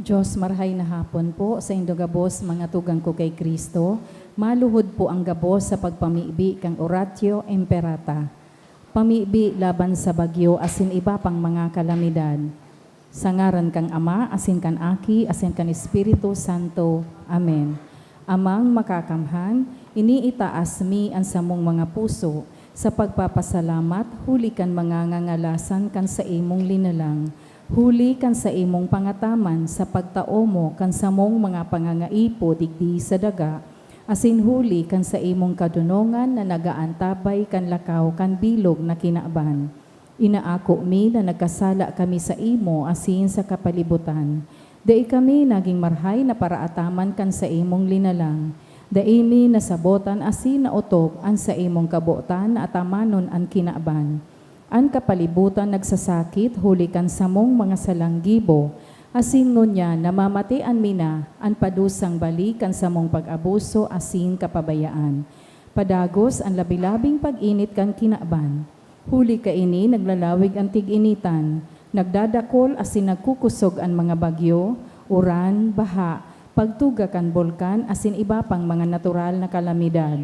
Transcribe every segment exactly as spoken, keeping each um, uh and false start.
Diyos, marhay na hapon po sa indo gabos, mga tugang ko kay Cristo. Maluhod po ang gabos sa pagpamibi kan Oratio Imperata. Pamibi laban sa bagyo asin iba pang mga kalamidad. Sa ngaran kan Ama, asin kan Aki, asin kan Espiritu Santo. Amen. Amang Makakamhan, iniitaas mi an samong mga puso sa pagpapasalamat huli kan mga ngangalasan kan saimong linalang, huli kan saimong pangataman sa pagtao mo kan samong mga pangangaipo digdi sa daga, asin huli kan saimong kadonongan na nag-aantabay kan lakaw kan bilog na kinaban. Inaako mi na nagkasala kami saimo asin sa kapalibutan. Dai kami nagin marhay na paraataman kan saimong linalang. Dai mi nasabotan asin naotob an saimong kabotan na atamanon an kinaban. An kapalibutan nagsasakit huli kan samong mga salang gibo, asin ngunyan namamatean mi na an padusang bali kan samong pag-abuso asin kapabayaan. Padagos an labi-labing pag-init kan kinaban. Huli kaini, naglalawig an tig-initan, nagdadakol asin nagkukusog an mga bagyo, uran, baha, pagtuga kan bulkan asin iba pang mga natural na kalamidad.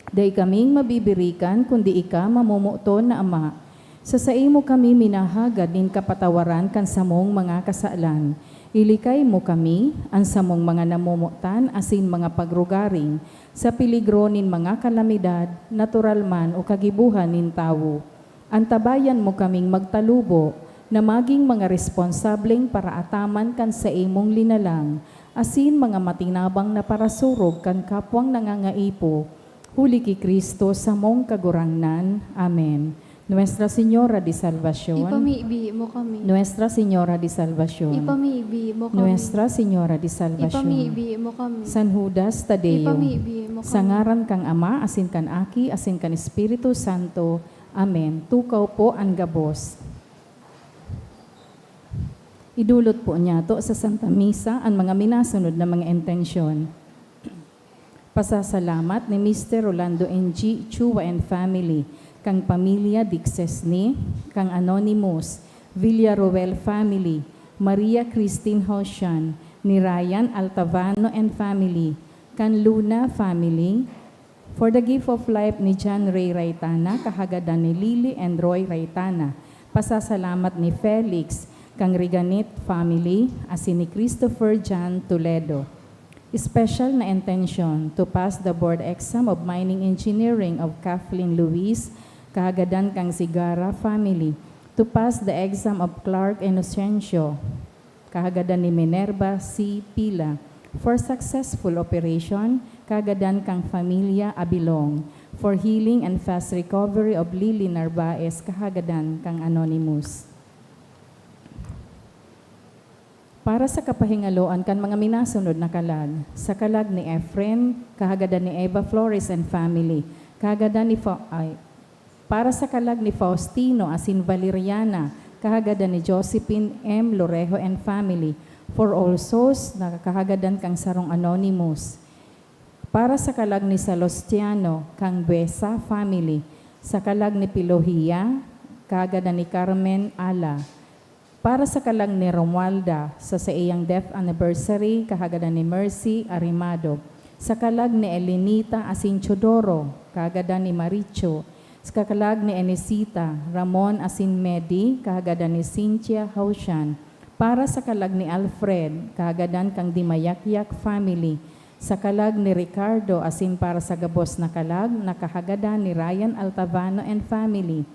Dai kaming mabibirikan kundi ika, mamomoton na Ama. Sa saimo kami minahagad nin kapatawaran kan samong mga kasalan. Ilikay mo kami, an samong mga namomotan asin mga pagrugaring, sa peligro nin mga kalamidad, natural man o kagibohan nin tawo. Antabayan mo kaming magtalubo na magin mga responsableng paraataman kan saimong linalang, asin mga matinabang na parasurog kan kapwang nangangaipo, huli ki Cristo samong Kagurangnan. Amen. Nuestra Señora de Salvacion. Ipamibi mo kami. Nuestra Señora de Salvacion. Ipamibi mo kami. Nuestra Señora de Salvacion. Ipamibi mo kami. San Judas Tadeo. Ipamibi mo kami. Sa ngaran kan Ama, asin kan Aki, asin kan Espiritu Santo. Amen. Tukaw po an gabos. Idulot po niyato sa Santa Misa an mga minasunod na mga intensyon. Pasasalamat ni Mister Rolando N G Chua and family, kan pamilya Dicsesne, kan Anonymous, Villaruel family, Maria Christine Hoshan, ni Ryan Altavano and family, kan Luna family, for the gift of life ni John Ray Raitana, kahagadan ni Lily and Roy Raitana. Pasasalamat ni Felix, kan Riganit family, asin ni Christopher John Toledo. Special na intensyon to pass the board exam of mining engineering of Kathleen Luis, kahagadan kan Sigara family, to pass the exam of Clark Inocencio, kahagadan ni Minerva C Pila, for successful operation, kahagadan kan Familia Abilong, for healing and fast recovery of Lily Narvaez, kahagadan kan Anonymous. Para sa kapahingaloan kan mga minasunod na kalag, sa kalag ni Efren, kahagadan ni Eva Flores and family, kahagadan ni Fa-, ay, para sa kalag ni Faustino asin Valeriana, kahagadan ni Josephine M Lorejo and family, for all souls na kahagadan kan sarong Anonymous. Para sa kalag ni Salostiano, kan Buesa family, sa kalag ni Pilohia, kahagadan ni Carmen Ala. Para sa kalag ni Romualda, sa saiyang death anniversary, kahagadan ni Mercy Arimado. Sa kalag ni Elenita asin Teodoro, kahagadan ni Maricho. Sa kalag ni Enesita, Ramon asin Medi, kahagadan ni Cynthia Haushan. Para sa kalag ni Alfred, kahagadan kan Dimayakyak family. Sa kalag ni Ricardo asin para sa gabos na kalag na kahagadan ni Ryan Altavano and family.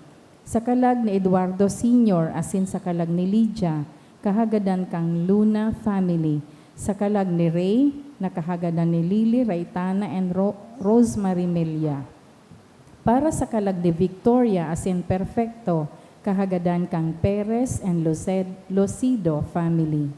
Sa kalag ni Eduardo Senior asin sa kalag ni Lydia, kahagadan kan Luna family. Sa kalag ni Ray, na kahagadan ni Lily Raitana and Ro-, Rosemary Melia. Para sa kalag ni Victoria asin Perfecto, kahagadan kan Perez and Luced-, Lucido family.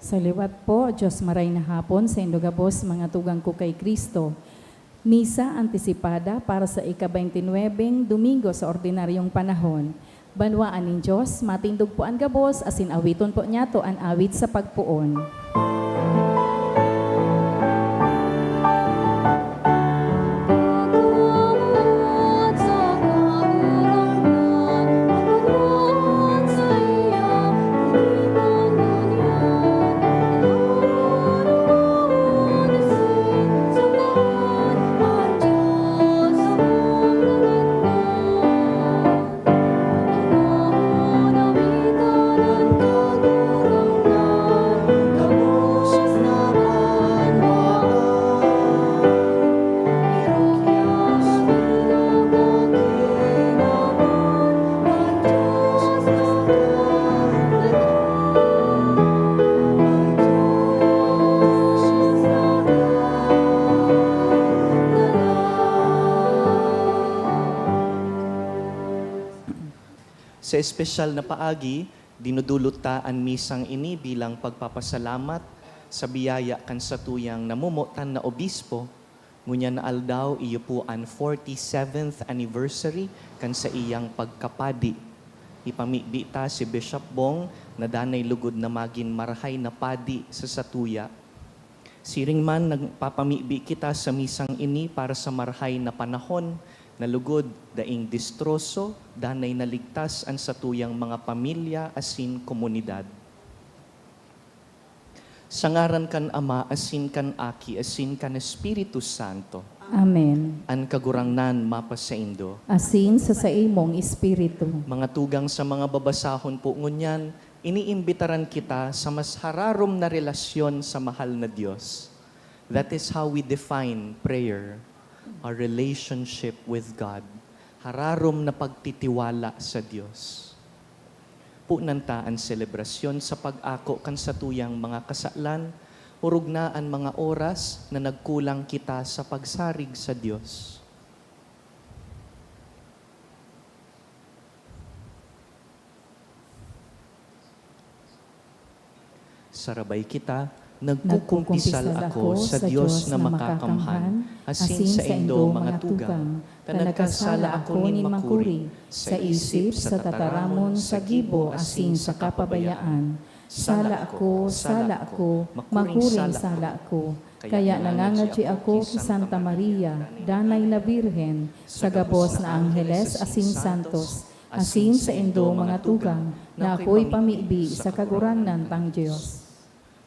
Sa liwat po, Diyos maray na hapon sa indo gabos, mga tugang ko kay Cristo. Misa antisipada para sa ika-baynte nuwebeng Domingo sa ordinaryong panahon. Banwaan nin Diyos, matindog po an gabos, asin awiton po niyato an awit sa pagpoon. Sa espesyal na paagi, dinudulot ta an misang ini bilang pagpapasalamat sa biyaya kan satuyang namomotan na obispo. Ngunyan na aldaw, iyo po an forty-seventh anniversary kan saiyang pagkapadi. Ipamibi ta si Bishop Bong na danay lugod na magin marahay na padi sa satuya. Siring man, nagpapamibi kita sa misang ini para sa marahay na panahon na lugod, daing distroso, danay naligtas an satuyang mga pamilya asin komunidad. Sa ngaran kan Ama, asin kan Aki, asin kan Espiritu Santo. Amen. An Kagurangnan mapasaindo. Asin sa saimong espiritu. Mga tugang, sa mga babasahon po ngunyan, iniimbitaran kita sa mas hararom na relasyon sa mahal na Dios. That is how we define prayer, our relationship with God. Hararom na pagtitiwala sa Dios. Punan ta an selebrasyon sa pag-ako kan satuyang mga kasalan, orog na an mga oras na nagkulang kita sa pagsarig sa Dios. Sarabay kita, nagkukumpisal ako sa Dios na makakamhan, asin saindo, mga tugang, ta nagkasala ako nin makuri, sa isip, sa tataramon, sa gibo, asin sa kapabayaan. Sala ako, sala ako, makuring sala ako. Kaya nangangadyi ako ki Santa Maria, danay na Birhen, sa gabos na angheles asin santos, asin saindo, mga tugang, na akoy pamibi sa Kagurangnan tang Dios.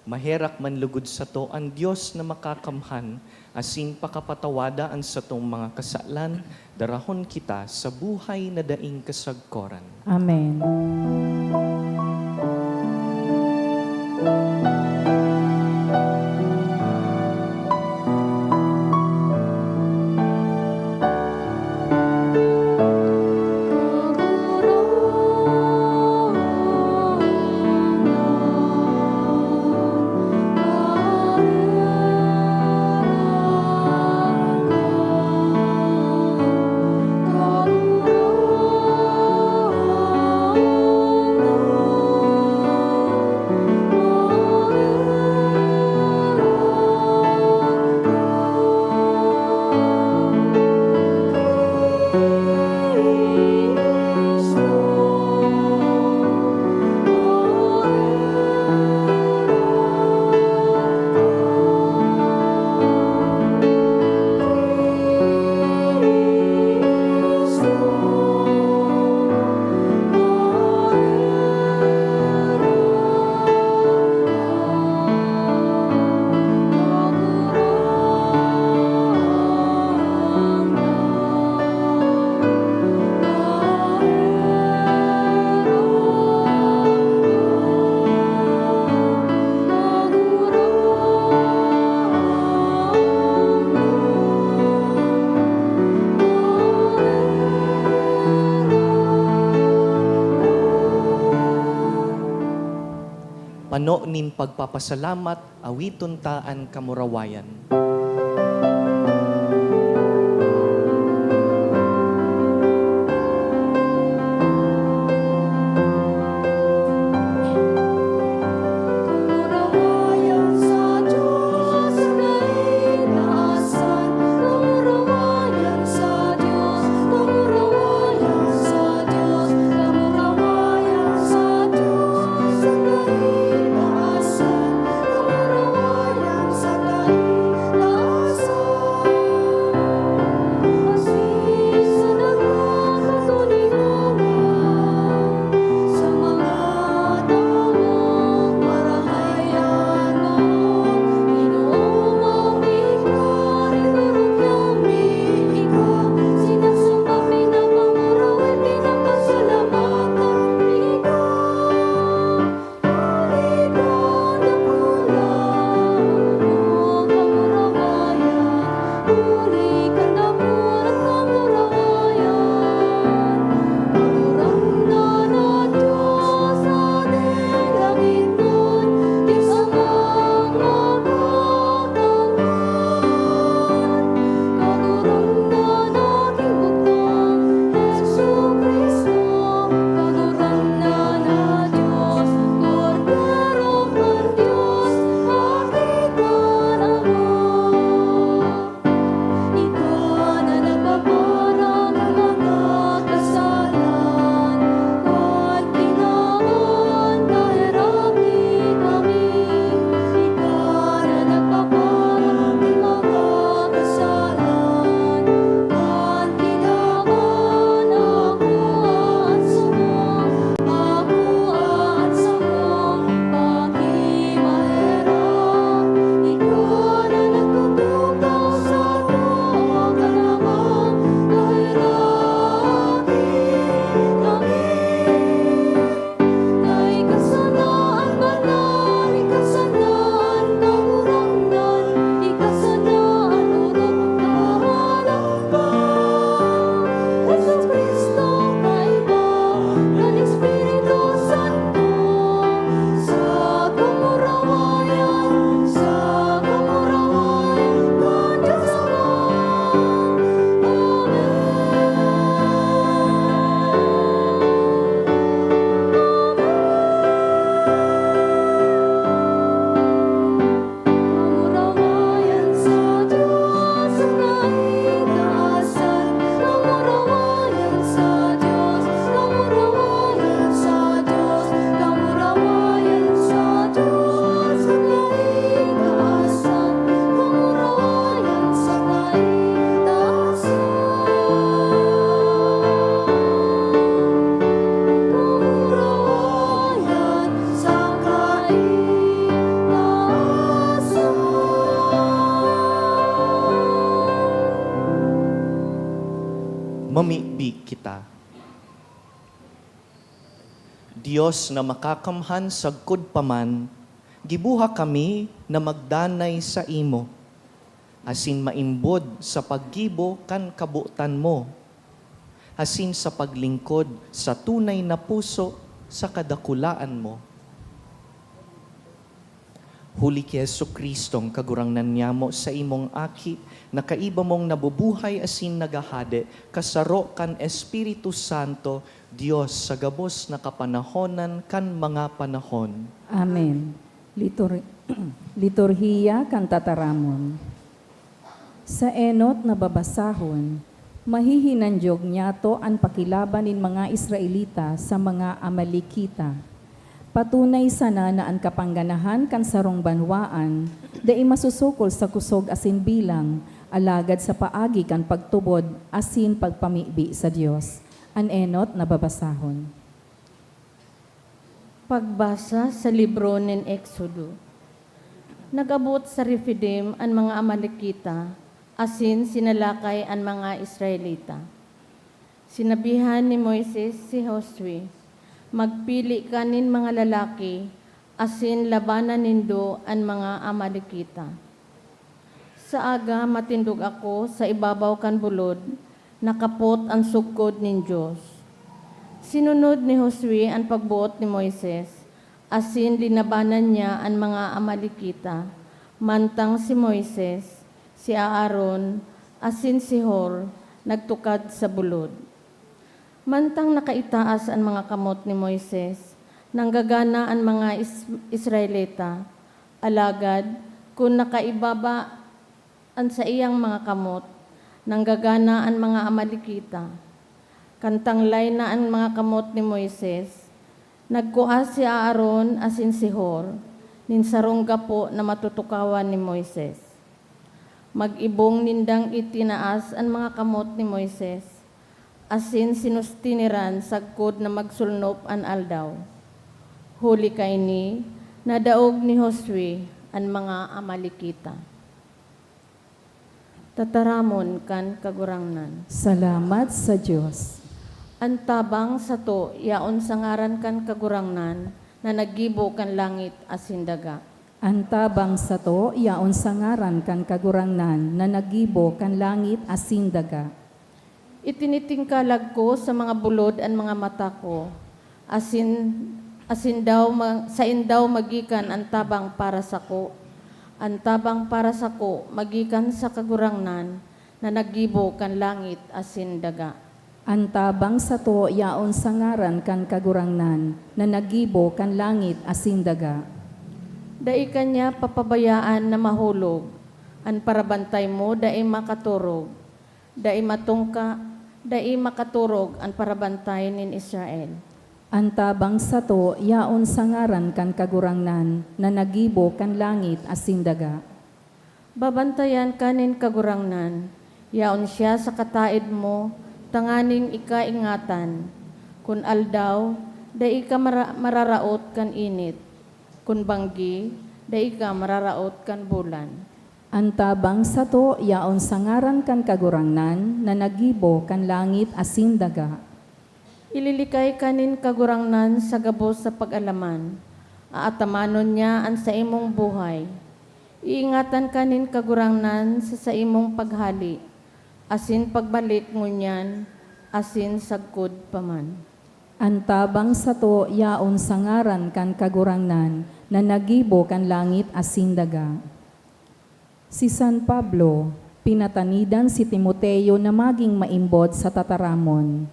Maherak man lugod sato an Dios na makakamhan, asin pakapatawada an satong mga kasalan, darahon kita sa buhay na daing kasagkoran. Amen. Pano nin pagpapasalamat, awiton ta an kamurawayan. kita. Dios na makakamhan sagkod pa man, gibuha kami na magdanay saimo, asin maimbod sa paggibo kan kabotan mo, asin sa paglingkod sa tunay na puso sa kadakulaan mo. Huli ki Jesu-Cristong Kagurangnan nyamo, saimong Aki, na kaiba mong nabubuhay asin naghahade, kasaro kan Espiritu Santo, Dios sa gabos na kapanahonan kan mga panahon. Amen. Litur-, Liturhiya kan Tataramon. Sa enot na babasahon, mahihinandyog nyato an pakilaban nin mga Israelita sa mga Amalekita. Patunay sana na an kapangganahan kan sarong banwaan dai masusukol sa kusog asin bilang, alagad sa paagi kan pagtubod asin pagpamibi sa Dios. An enot na babasahon. Pagbasa sa libro nin Exodo. Nag-abot sa Refidim an mga Amalekita, asin sinalakay an mga Israelita. Sinabihan ni Moises si Josue, "Magpili ka nin mga lalaki, asin labanan nindo an mga Amalekita." Sa aga, matindog ako sa ibabaw kan bulod, nakapot an sugkod nin Dios. Sinunod ni Josue an pagboot ni Moises, asin linabanan niya an mga Amalekita, mantang si Moises, si Aaron, asin si Hur nagtukad sa bulod. Mantang nakaitaas an mga kamot ni Moises, nanggagana an mga Is-, Israelita. Alagad, kun nakaibaba an saiyang mga kamot, nanggagana an mga Amalekita. Kan tanglay na an mga kamot ni Moises, nagkua si Aaron asin si Hur nin sarong gapo na matutukawan ni Moises. Mag-ibong nindang itinaas an mga kamot ni Moises, asin sinustiniran sagkod na magsulnop an aldaw. Huli kaini, nadaog ni Josue an mga Amalekita. Tataramon kan Kagurangnan. Salamat sa Dios. An tabang sato yaon sa ngaran kan Kagurangnan na naggibo kan langit asin daga. An tabang sato yaon sa ngaran kan Kagurangnan na naggibo kan langit asin daga. Itinitingkalag ko sa mga bulod an mga mata ko, asin, asin daw ma-, saen daw magikan an tabang para sako? An tabang para sako magikan sa Kagurangnan na naggibo kan langit asin daga. An tabang sato yaon sa ngaran kan Kagurangnan na naggibo kan langit asin daga. Dai ka niya papabayaan na mahulog, an parabantay mo dai makaturog. Dai matungka, dai makaturog an parabantay nin Israel. An tabang sato yaon sa ngaran kan Kagurangnan na naggibo kan langit asin daga. Babantayan ka nin Kagurangnan, yaon siya sa kataed mo, tanganing ika ingatan. Kun aldaw, dai ka mara-, mararaot kan init. Kun banggi, dai ka mararaot kan bulan. An tabang sato yaon sa ngaran kan Kagurangnan na naggibo kan langit asin daga. Ililikay ka nin Kagurangnan sa gabos sa pag-alaman. Aatamanon niya an saimong buhay. Iingatan ka nin Kagurangnan sa saimong paghale, asin pagbalik ngunyan, asin sagkod pa man. An tabang sato yaon sa ngaran kan Kagurangnan na naggibo kan langit asin daga. Si San Pablo, pinatanidan si Timoteo na magin maimbod sa tataramon.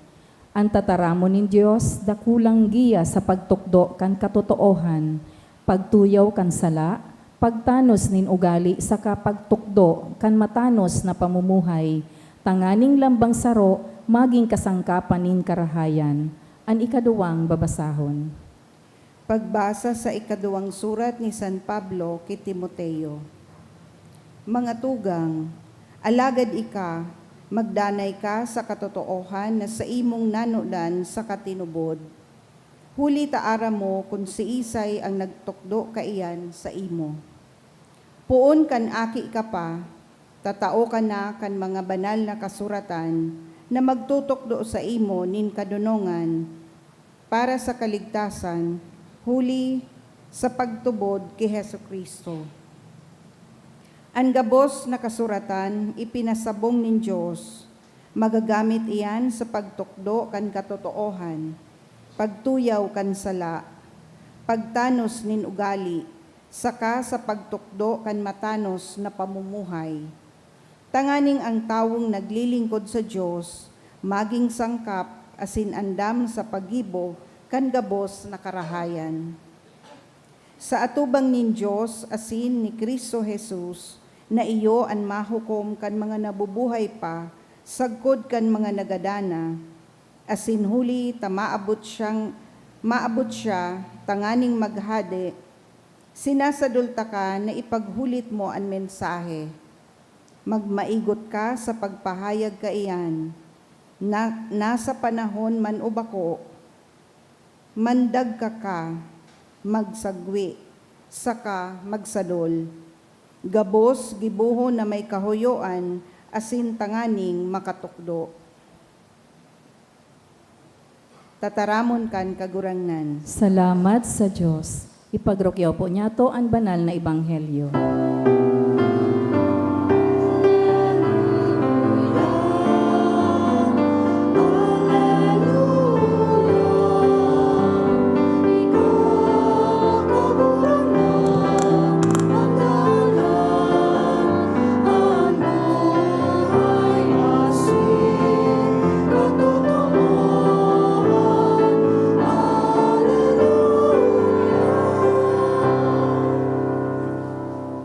An tataramon nin Dios dakulang giya sa pagtukdo kan katotoohan, pagtuyaw kan sala, pagtanos nin ugali saka pagtukdo kan matanos na pamumuhay, tanganing lambang saro magin kasangkapan nin karahayan. An ikaduwang babasahon. Pagbasa sa ikaduwang surat ni San Pablo ki Timoteo. Mga tugang, alagad ika, magdanay ka sa katotoohan na saimong nanodan saka tinubod, huli ta aram mo kun siisay an nagtukdo kaiyan saimo. Poon kan aki ka pa, tatao ka na kan mga banal na kasuratan na magtutukdo saimo nin kadonongan para sa kaligtasan huli sa pagtubod ki Jesu-Cristo. An gabos na kasuratan ipinasabong nin Dios, magagamit iyan sa pagtukdo kan katotoohan, pagtuyaw kan sala, pagtanos nin ugali, saka sa pagtukdo kan matanos na pamumuhay, tanganing ang tawong naglilingkod sa Dios magin sangkap asin andam sa paggibo kan gabos na karahayan. Sa atubang nin Dios asin ni Cristo Jesus na iyo an mahukom kan mga nabubuhay pa sagkod kan mga nagadan na, asin huli ta maabot siyang, maabot siya tanganing maghade, sinasadol taka na ipaghulit mo an mensahe. Magmaigot ka sa pagpahayag kaiyan, na nasa panahon man o bako, mandagka ka, magsagwe, saka magsadol. Gabos gibohon na may kahoyoan asin tanganing makatukdo. Tataramon kan Kagurangnan. Salamat sa Dios. Ipagrukyaw po niyato an banal na ebanghelyo.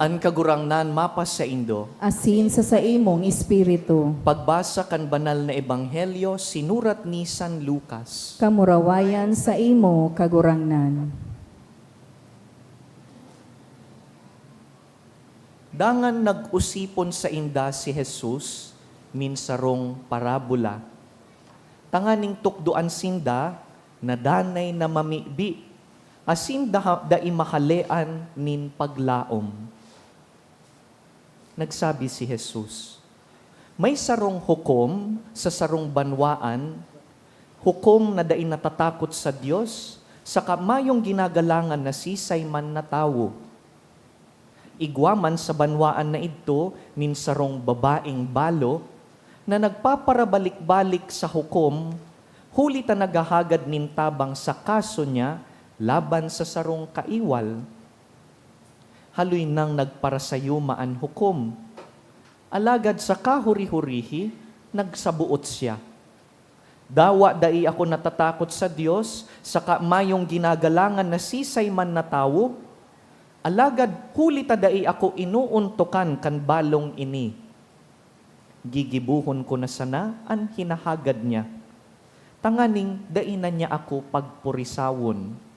An Kagurangnan mapasaindo. Asin sa saimong espiritu. Pagbasa kan Banal na Ebanghelyo sinurat ni San Lucas. Kamurawayan saimo, Kagurangnan. Dangan nag-osipon sainda si Jesus nin sarong parabola, tanganing tukdoan sinda na danay na mamibi asin daha-, dai mahalean nin paglaom. Nagsabi si Jesus, "May sarong hukom sa sarong banwaan, hukom na dai natatakot sa Dios, saka mayong ginagalangan na sisay man na tawo." Igwa man sa banwaan na idto nin sarong babaeng balo na nagpaparabalik-balik sa hukom, huli ta naghahagad nin tabang sa kaso niya laban sa sarong kaiwal. Haloy nang nagparasayuma an hukom. Alagad sa kahuri-hurihi, nagsaboot siya, "Dawa dai ako natatakot sa Dios, saka mayong ginagalangan na sisay man na tawo. Alagad huli ta dai ako inoontokan kan balong ini, gigibohon ko na sana an hinahagad niya, tanganing dai na niya ako pagpurisawon."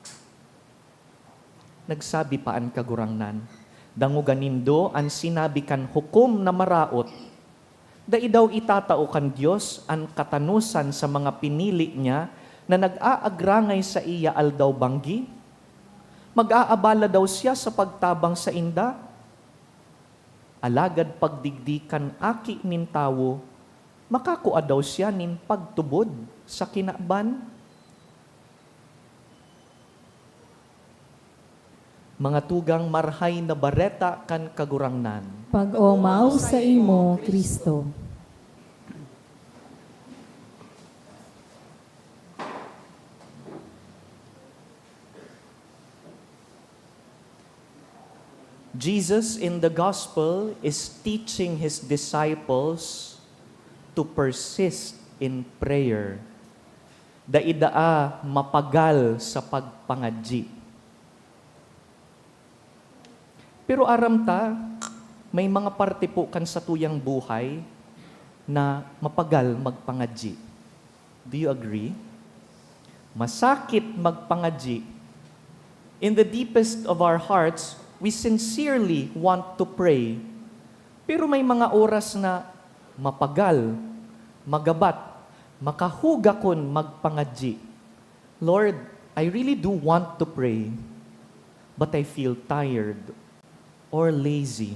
Nagsabi pa an Kagurangnan, "Dangoga nindo an sinabi kan hukom na maraot. Dai daw itatao kan Dios an katanosan sa mga pinili niya na nag-aagrangay saiya aldaw-banggi? Mag-aabala daw siya sa pagtabang sainda? Alagad pagdigdi kan Aki nin Tawo, makakua daw siya nin pagtubod sa kinaban?" Mga tugang, Marahay na Bareta kan Kagurangnan. Pag-omaw saimo, Cristo. Jesus in the gospel is teaching his disciples to persist in prayer. Dai daa mapagal sa pagpangadyi. Pero aram ta, may mga parte po kan satuyang buhay na mapagal magpangadyi. Do you agree? Masakit magpangadyi. In the deepest of our hearts, we sincerely want to pray. Pero may mga oras na mapagal, magabat, makahuga kun magpangadyi. "Lord, I really do want to pray, but I feel tired or lazy."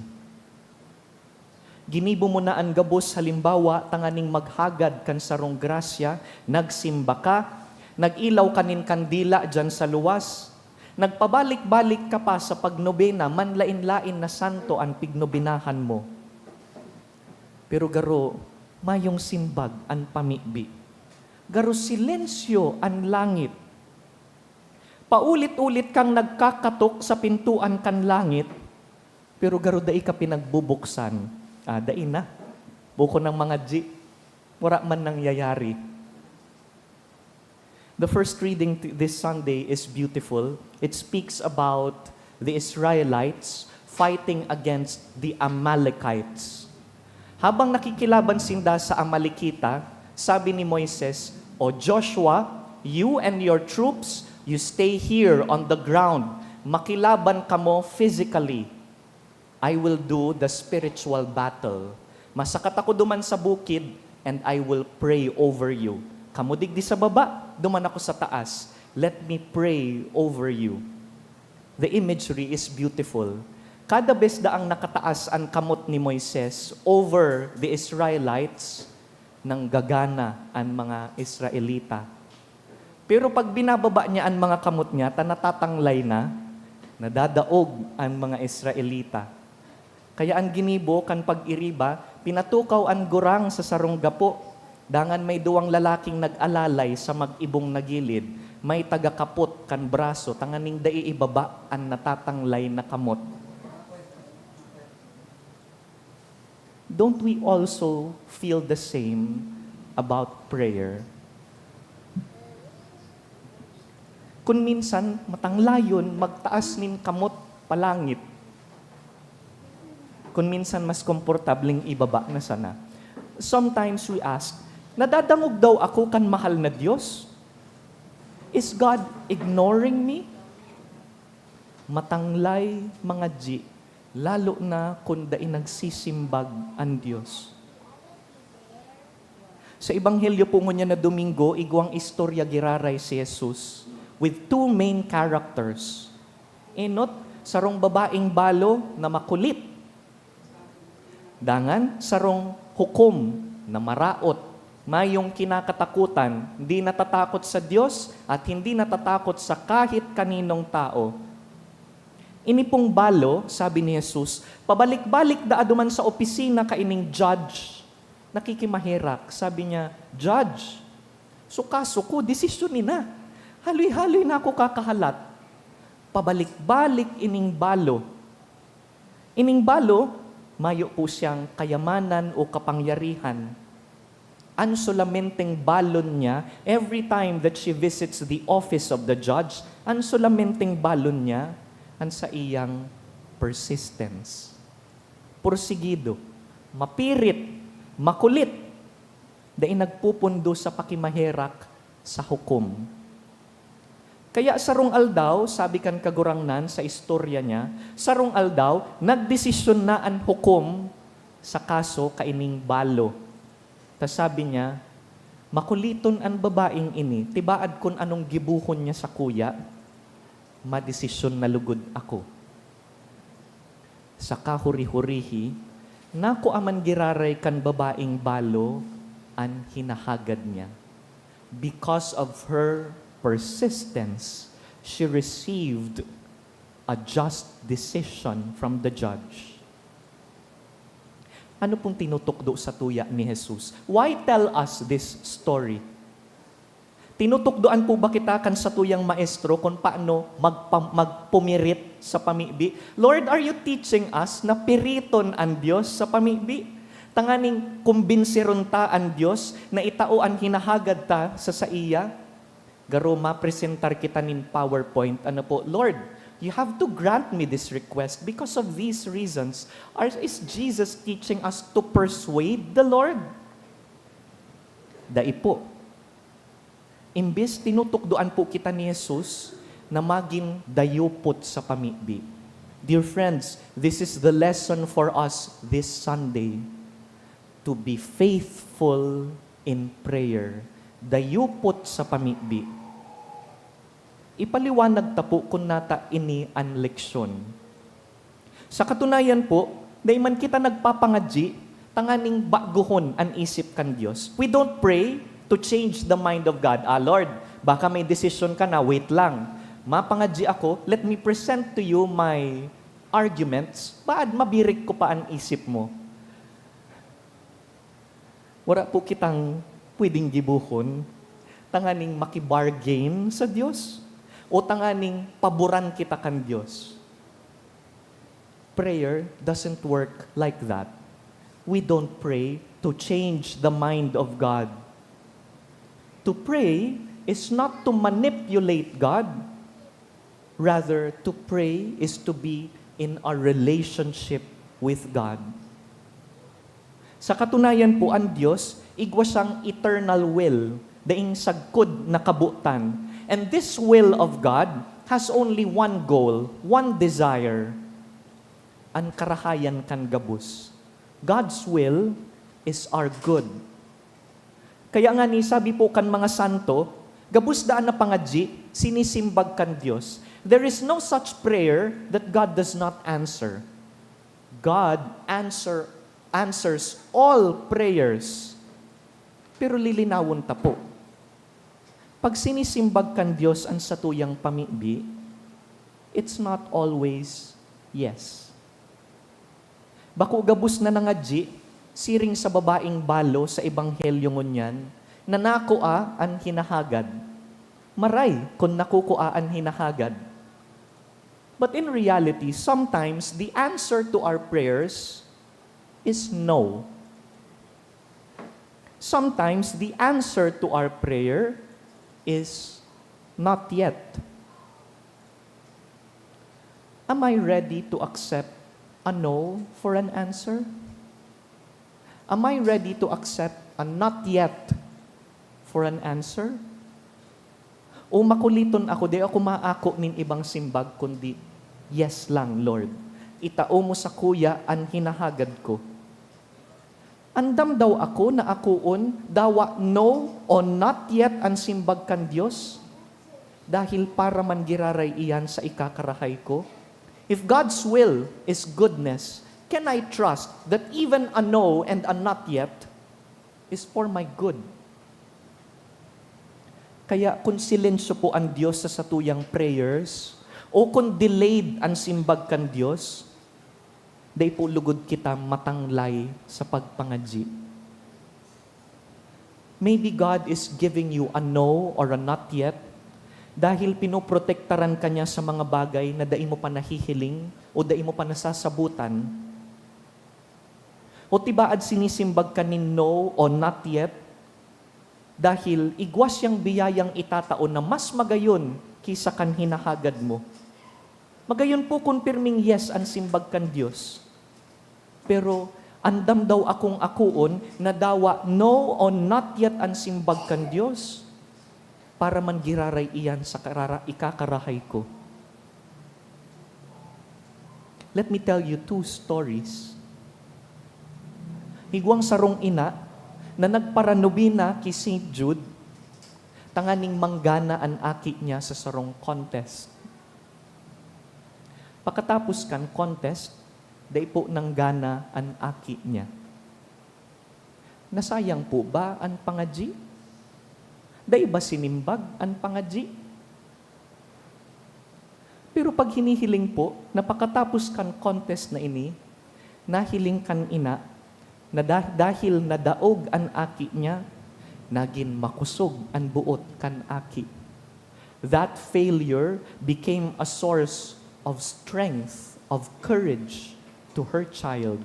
Ginibo mo na an gabos halimbawa tanganing maghagad kan sarong grasya, nagsimba ka, nag-ilaw ka nin kandila diyan sa luwas, nagpabalik-balik ka pa sa pagnobena, manlaen-laen na santo an pignobenahan mo. Pero garo, mayong simbag an pamibi. Garo silensyo an langit. Paulit-ulit kang nagkakatok sa pintuan kan langit, pero garo dai ka pinagbubuksan. Ah, dai na. Buko ng mga G, wala man nangyayari. The first reading t- this Sunday is beautiful. It speaks about the Israelites fighting against the Amalekites. Habang nakikilaban sinda sa Amalekita, sabi ni Moises, "O Joshua, you and your troops, you stay here on the ground. Makilaban kamo physically. I will do the spiritual battle. Masakat ako duman sa bukid, and I will pray over you. Kamo digdi sa baba, duman ako sa taas. Let me pray over you." The imagery is beautiful. Kada bes daang nakataas an kamot ni Moises over the Israelites, nanggagana an mga Israelita. Pero pag binababa niya an mga kamot niya ta natatanglay na, nadadaog an mga Israelita. Kaya an ginibo kan pag-iriba, pinatukaw an gurang sa sarong gapo. Dangan may duwang lalaking nag-alalay sa mag-ibong na gilid, may tagakapot kan braso tanganing dai ibaba an natatanglay na kamot. Don't we also feel the same about prayer? Kun minsan, matanglayon magtaas nin kamot palangit. Kun minsan, mas komportableng ibaba na sana. Sometimes we ask, "Nadadangog daw ako kan mahal na Diyos? Is God ignoring me?" Matanglay, mga G, lalo na kun dai nagsisimbag an Dios. Sa Ebanghelyo po ngunyan na Domingo, igwang istorya giraray si Jesus with two main characters. Enot, sarong babaeng balo na makulit. Dangan, sarong hukom na maraot, mayong kinakatakutan, hindi natatakot sa Dios at hindi natatakot sa kahit kaninong tao. Ini pong balo, sabi ni Jesus, pabalik-balik daa duman sa opisina kaining judge. Nakikimaherak. Sabi niya, "Judge, so kaso ko, desisyon ni na. Haloy-haloy na ako kakahalat." Pabalik-balik ining balo. Ining balo, mayo po siyang kayamanan o kapangyarihan. An solamenteng balon niya, every time that she visits the office of the judge, an solamenteng balon niya, an saiyang persistence. Porsigido, mapirit, makulit, dai nagpupundo sa pakimaherak sa hukom. Kaya sarong aldaw, sabi kan Kagurangnan sa istorya niya, sarong aldaw, nagdesisyon na an hukom sa kaso kaining balo. Ta sabi niya, "Makuliton an babaeng ini, tibaad kun anong gibohon niya sakuya, madesisyon na lugod ako." Sa kahuri-hurihi, nakua man giraray kan babaeng balo an hinahagad niya. Because of her persistence, she received a just decision from the judge. Ano pong tinutukdo sa tuya ni Jesus? Why tell us this story? Tinutukdoan po ba kita kan satuyang maestro kun paano magpa-, magpumirit sa pamibi? Lord, are you teaching us na piriton an Dios sa pamibi? Tanganing kumbinsiron ta an Dios na itao an hinahagad ta sa saiya? Garo mapresentar kita nin PowerPoint, ano po, "Lord, you have to grant me this request because of these reasons." Are, is Jesus teaching us to persuade the Lord? Dai po. Imbes tinutukdoan po kita ni Jesus na magin dayupot sa pamibi. Dear friends, this is the lesson for us this Sunday. To be faithful in prayer. Dayupot sa pamibi. Ipaliwanag ta po kun nata ini an leksyon. Sa katunayan po, dai man kita nagpapangadyi Tanganing baguhon an isip kan Dios. We don't pray to change the mind of God. "Ah, Lord, baka may desisyon ka na, wait lang. Mapangadyi ako, let me present to you my arguments. Baad mabirik ko pa an isip mo." Wara po kitang pwedeng gibohon tanganing makibargain sa Dios o tanganing paboran kita kan Dios. Prayer doesn't work like that. We don't pray to change the mind of God. To pray is not to manipulate God. Rather, to pray is to be in a relationship with God. Sa katunayan po, an Dios, igwa siyang eternal will, daing sagkod na kabotan. And this will of God has only one goal, one desire, an karahayan kan gabos. God's will is our good. Kaya ngani, sabi po kan mga santo, gabos daan na pangadyi, sinisimbag kan Dios. There is no such prayer that God does not answer. God answer, answers all prayers. Pero lilinawon ta po. Pag sinisimbag kan Dios an satuyang pamibi, it's not always yes. Bako gabos na nangadyi, siring sa babaeng balo sa Ebanghelyo ngunyan, na nakua an hinahagad. Maray kun nakukua an hinahagad. But in reality, sometimes the answer to our prayers is no. Sometimes the answer to our prayer is not yet. Am I ready to accept a no for an answer? Am I ready to accept a not yet for an answer? O makuliton ako, di ako maako nin ibang simbag kundi, "Yes lang, Lord. Itao mo sakuya an hinahagad ko." Andam daw ako na akoon, dawa no o not yet an simbag kan Dios? Dahil para man giraray iyan sa ikakarahay ko? If God's will is goodness, can I trust that even a no and a not yet is for my good? Kaya kun silensyo po an Dios sa satuyang prayers, o kun delayed an simbag kan Dios, dai po lugod kita matanglay sa pagpangadyi. Maybe God is giving you a no or a not yet dahil pinoprotektaran ka niya sa mga bagay na dai mo pa nahihiling o dai mo pa nasasabutan. O tibaad sinisimbag ka nin no o not yet dahil igwa siyang biyayang itatao na mas magayon ki sa kan hinahagad mo. Magayon po kun pirming yes an simbag kan Dios. Pero andam daw akong akoon na dawa no o not yet an simbag kan Dios para man giraray iyan sa karara-, ikakarahay ko. Let me tell you two stories. Igwang sarong ina na nagparanobena ki Saint Jude tanganing manggana an aki niya sa sarong contest. Pakatapos kan contest, dai po nanggana an aki niya. Nasayang po ba an pangadyi? Dai ba sinimbag an pangadyi? Pero pag hinihiling po na pakatapos kan contest na ini, nahiling kan ina na dah-, dahil nadaog an aki niya, nagin makosog an boot kan aki. That failure became a source of strength, of courage to her child.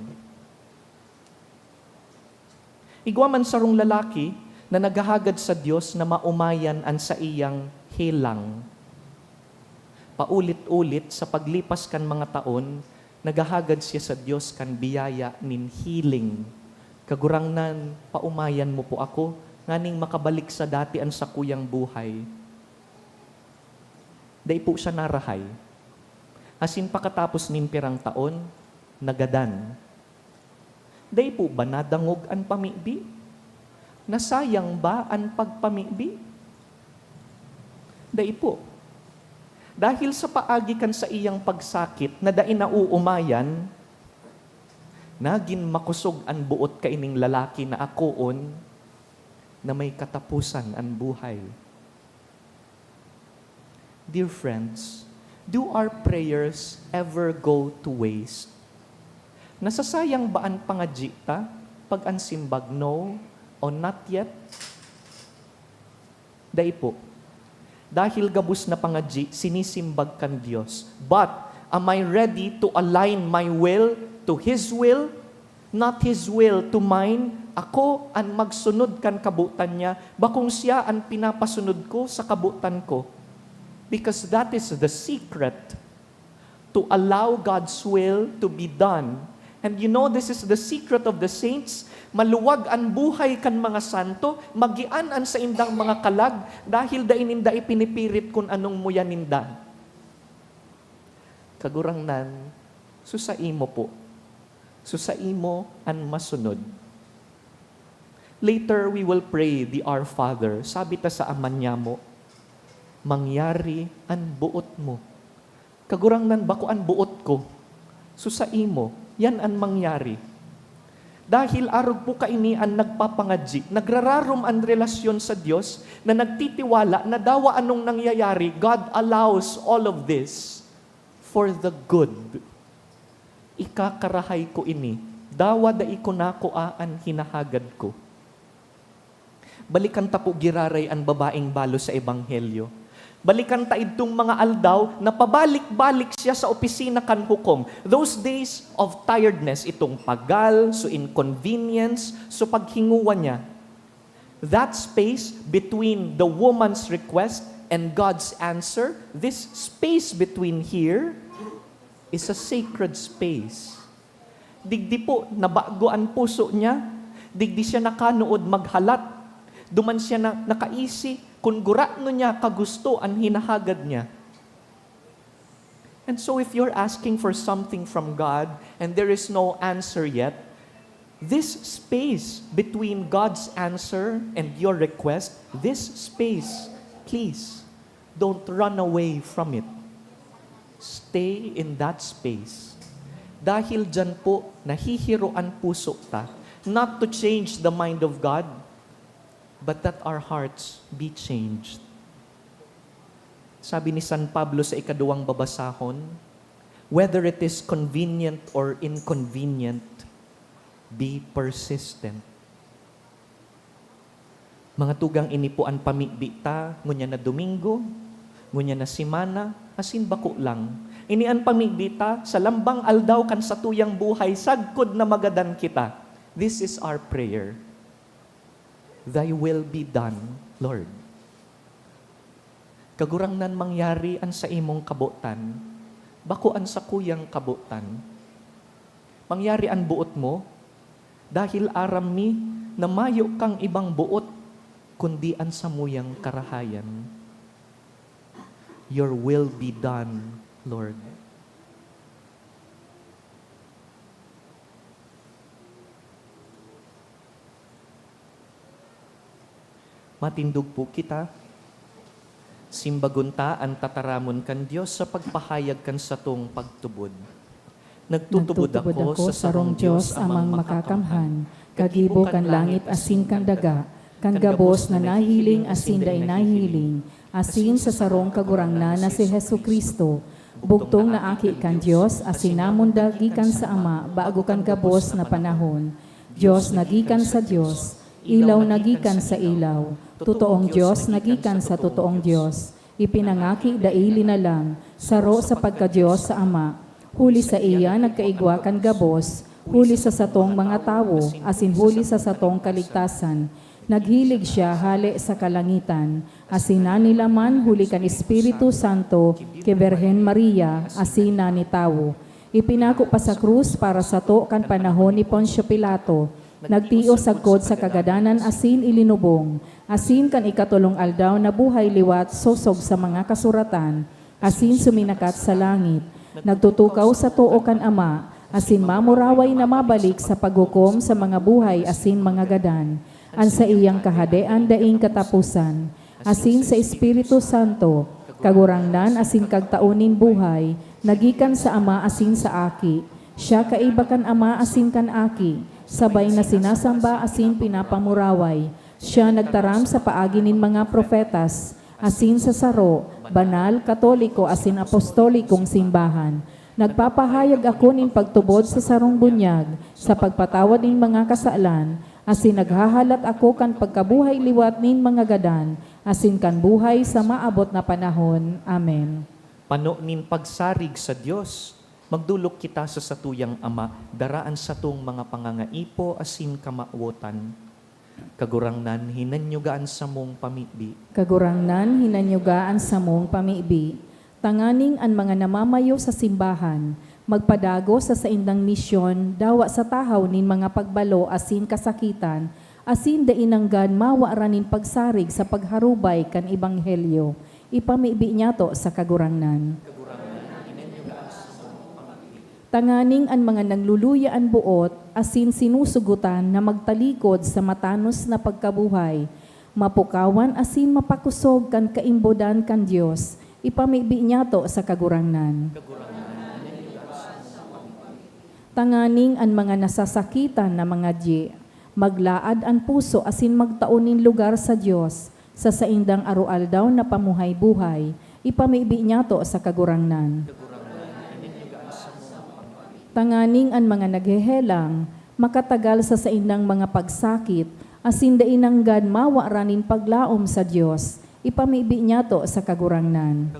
Igwa man sarong lalaki na naghahagad sa Dios na maomayan an saiyang helang. Paulit-ulit sa paglipas kan mga taon, naghahagad siya sa Dios kan biyaya nin healing. "Kagurangnan, paomayan mo po ako nganing makabalik sa dati an sakuyang buhay." Dai po siya narahay. Asin pakatapos nin pirang taon, nagadan. Dai po ba nadangog an pamibi? Nasayang ba an pagpamibi? Dai po. Dahil sa paagi kan saiyang pagsakit na dai naoomayan, Nagin makosog an boot kaining lalaki na akoon na may kataposan an buhay. Dear friends, do our prayers ever go to waste? Nasasayang ba an pangadyi ta pag an simbag no o not yet? Dai po. Dahil gabos na pangadyi, sinisimbag kan Dios. But, am I ready to align my will to His will? Not His will to mine? Ako an magsunod kan kabotan niya, bakong siya an pinapasunod ko sa kabotan ko. Because that is the secret to allow God's will to be done. And you know, this is the secret of the saints. Maluwag an buhay kan mga santo, magian an saindang mga kalag, dahil dai ninda ipinipirit kun anong muya ninda. Kagurangnan, susaimo po. Susaimo an masunod. Later, we will pray the Our Father. Sabi ta sa Ama niyamo, "Mangyari an boot mo." Kagurangnan, bako an boot ko. Susaimo, yan an mangyari. Dahil arog po kaini an nagpapangadyi, nagrararom an relasyon sa Dios na nagtitiwala na dawa anong nangyayari, God allows all of this for the good. Ikakarahay ko ini, dawa dai ko nakua an hinahagad ko. Balikan ta po giraray an babaeng balos sa Ebanghelyo. Balikan ta idtong mga aldaw na pabalik-balik siya sa opisina kan hukom. Those days of tiredness, itong pagal, so inconvenience, so paghinguwa niya. That space between the woman's request and God's answer, this space between here, is a sacred space. Digdi po, nabago an puso niya. Digdi siya nakanood maghalat. Duman siya na nakaisi kun gurano niya kagusto an hinahagad niya. And so if you're asking for something from God and there is no answer yet, this space between God's answer and your request, this space, please, don't run away from it. Stay in that space. Dahil diyan po, nahihiro an puso ta. Not to change the mind of God, but that our hearts be changed. Sabi ni San Pablo sa ikaduwang babasahon, "Whether it is convenient or inconvenient, be persistent." Mga tugang, ini po an pamibi ta ngunyan na Domingo, ngunyan na semana, asin bako lang. Ini an pamibi ta sa lambang aldaw kan satuyang buhay sagkod na magadan kita. This is our prayer. "Thy will be done, Lord." Kagurangnan, mangyari an saimong kabotan, bako an sakuyang kabotan. Mangyari an boot mo, dahil aram mi na mayo kang ibang boot kundi an samuyang karahayan. "Your will be done, Lord." Matindog po kita. Simbagon ta an tataramon kan Dios sa pagpahayag kan satong pagtubod. "Nagtutubod ako sa sarong Dios, Amang Makakamhan, kagibo kan langit asin kan daga, kan gabos na nahihiling asin dai nahihiling, asin sa sarong Kagurangnan na si Jesu-Cristo, bugtong na Aki kan Dios, asin namundag gikan sa Ama bago kan gabos na panahon. Dios na gikan sa Dios, ilaw na gikan sa ilaw, totoong Dios na gikan sa totoong Dios, ipinangaki dai linalang, saro sa pagka-Dios sa Ama. Huli saiya nagkaigwa kan gabos, huli sa satong mga tawo, asin huli sa satong kaligtasan. Naghilig siya hale sa kalangitan, asin nanilaman huli kan Espiritu Santo ki Birhen Maria, asin nanitawo. Ipinako pa sa krus para sato kan panahon ni Poncio Pilato. Nagtios sagkod sa kagadanan asin ilinubong, asin kan ikatolong aldaw nabuhay liwat sosog sa mga kasuratan, asin suminakat sa langit. Nagtutukaw sa too kan Ama, asin mamuraway na mabalik sa paghukom sa mga buhay asin mga gadan. An saiyang kahadean daing kataposan, asin sa Espiritu Santo, Kagurangnan asin Kagtao nin buhay, na gikan sa Ama asin sa Aki, Siya kaiba kan Ama asin kan Aki, sabay na sinasamba asin pinapamuraway. Siya nagtaram sa paagi nin mga propetas, asin sa saro, banal, katoliko asin apostolikong simbahan. Nagpapahayag ako nin pagtubod sa sarong bunyag, sa pagpatawad nin mga kasalan, asin naghahalat ako kan pagkabuhay liwat nin mga gadan, asin kan buhay sa maabot na panahon. Amen. Pano nin pagsarig sa Dios, magdolok kita sa satuyang Ama, dara an satong mga pangangaipo asin kamawotan. Kagurangnan, hinanyuga an samong pamibi. Kagurangnan, hinanyuga an samong pamibi. Tanganing an mga namamayo sa simbahan magpadagos sa saindang misyon, dawa sa tahaw nin mga pagbalo asin kasakitan, asin dai nanggad mawaran nin pagsarig sa pagharubay kan ebanghelyo. Ipamibi niyato sa Kagurangnan. Tanganing an mga nangluluya an boot asin sinusugotan na magtalikod sa matanos na pagkabuhay, mapukawan asin mapakosog kan kaimbodan kan Dios, ipamibi niyato sa Kagurangnan. Tanganing an mga nasasakitan na mga dye, maglaad an puso asin magtao nin lugar sa Dios, sa saindang aroaldaw na pamuhay-buhay, ipamibi niyato sa Kagurangnan. Tanganing an mga naghehelang makatagal sa saindang mga pagsakit, asin dai nanggad mawaran nin paglaom sa Dios, ipamibi niyato sa Kagurangnan.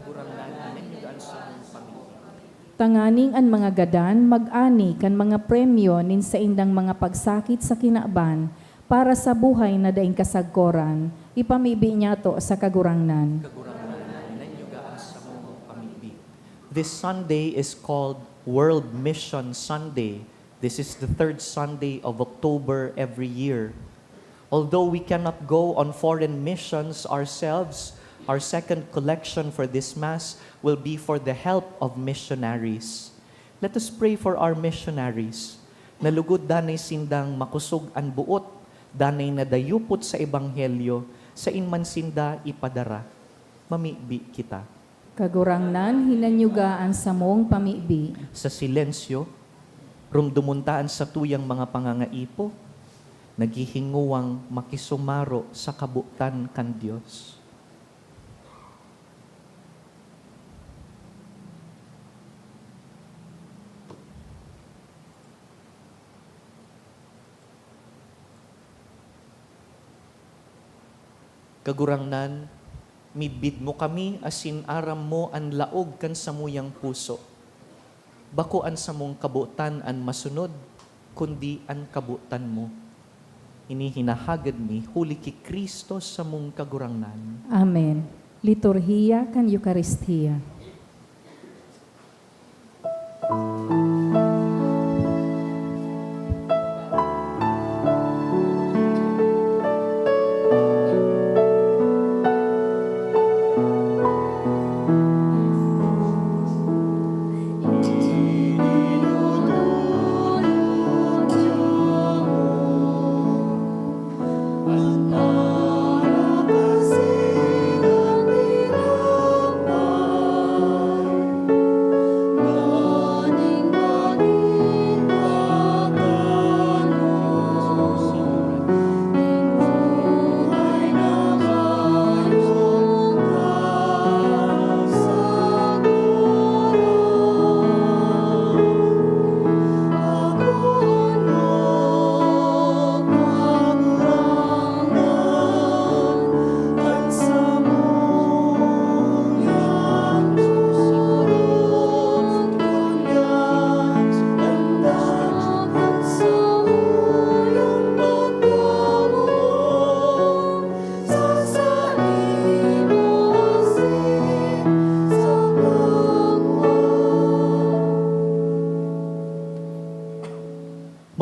Tanganing an mga gadan mag-ani kan mga premyo nin saindang mga pagsakit sa kinaban, para sa buhay na daing kasagkoran, ipamibi niyato sa Kagurangnan. This Sunday is called World Mission Sunday. This is the third Sunday of October every year. Although we cannot go on foreign missions ourselves, our second collection for this Mass will be for the help of missionaries. Let us pray for our missionaries, na lugod danay sindang makosog an boot, danay nadayupot sa ebanghelyo, sain man sinda ipadara. Mamibi kita. Kagurangnan, hinanyuga an samong pamibi. Sa silensyo, rumdomon ta an satuyang mga pangangaipo, naghihingowang makisumaro sa kabotan kan Dios. Kagurangnan, midbid mo kami asin aram mo an laog kan samuyang puso. Bako an samong kabotan an masunod, kundi an kabotan mo. Ini hinahagad mi huli ki Cristo samong Kagurangnan. Amen. Liturhiya kan Eukaristia.